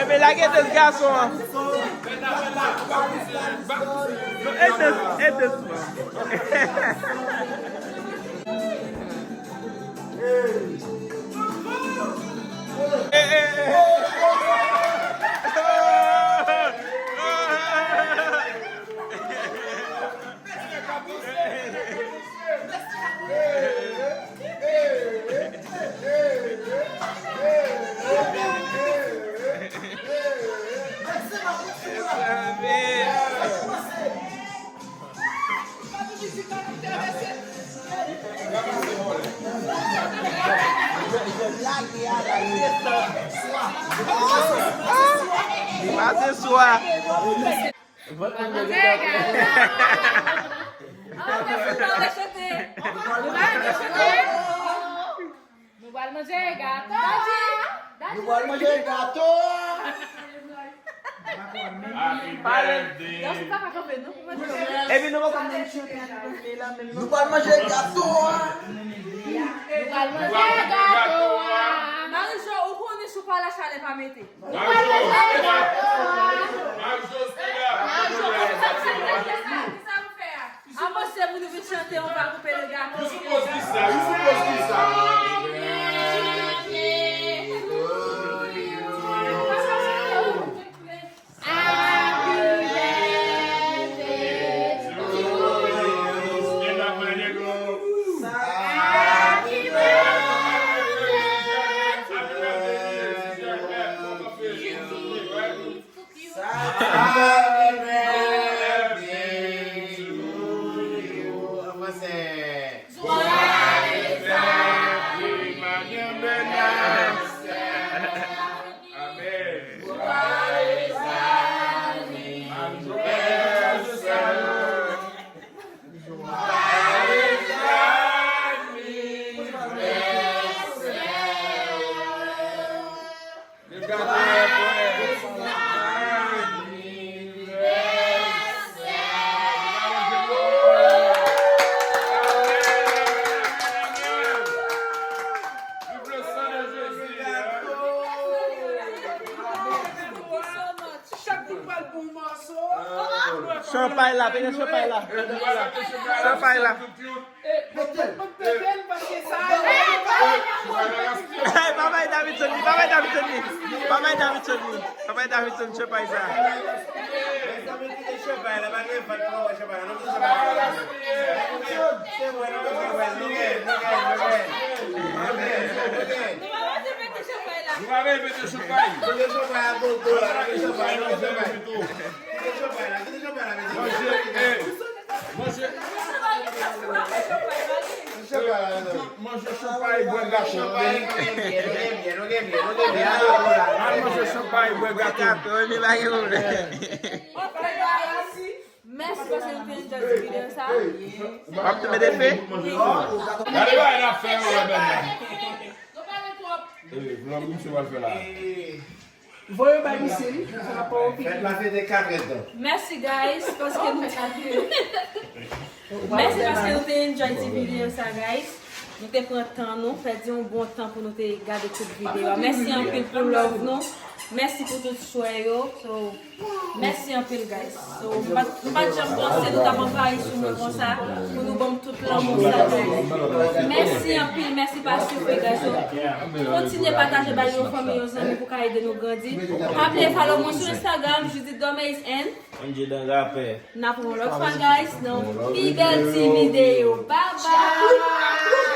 Enben, lage tèt gason an. Non, e dans, e dans. Li pase swa. Vant mwen gen tan. Nou pral manje gato. Nou pral manje gato. Pale. Dans ou pa ka kanpe non pou manje. Epi nou poko menm chante, nou pral manje gato a. Nou pral manje gato a. Marijo, ou konnen si w pa lachalè pa mete. Marijo, Marijo, Marijo, Marijo, Marijo, Marijo, Marijo, Marijo, Marijo, Avanse pou nou vin chante, on va koupe le gato. You supposed to sa, you supposed to sa. Happy birthday to you. An fransè. Chanpay la, pete chanpay la. Chanpay la. Hey, pa bay Davidson li, pa bay Davidson li. Pa bay Davidson li. Pa bay Davidson chanpay sa. Nou pa repete chanpay. Manje, eh, manje. Manje chanpay, bwè gato. Al manje chanpay, bwè gato. Mèsi paske nou te enjoy ti videyo sa. W ap tonbe defe? Gade bagay n ap fè yo, wè, bèl la. Eh, vlog misye pral fè la. Voye bay misye wi, sa pa okipe. Fèt la fete katrètan. Mèsi guys, paske nou te Mèsi paske nou te enjoy ti videyo sa guys. Nou te pran tan nou, pèdi yon bon tan pou nou te gade tout videyo a. Mèsi anpil pou love nou. Mèsi pou tout swè yo. So, mèsi anpil guys. So, m pa t janm panse nou t ap anvayi sou mwen konsa, pou nou ban m tout lanmou sa guys. Mèsi anpil, mèsi pa sifri guys. So, kontinye pataje bay yon fanmi, yon zanmi pou ka ede nou grandi. Pa bliye follow mwen sou Instagram, Judith Dormeis and Angie dan rapè. N ap wè yon lòt fwa guys nan pi bèl ti videyo. Bye bye.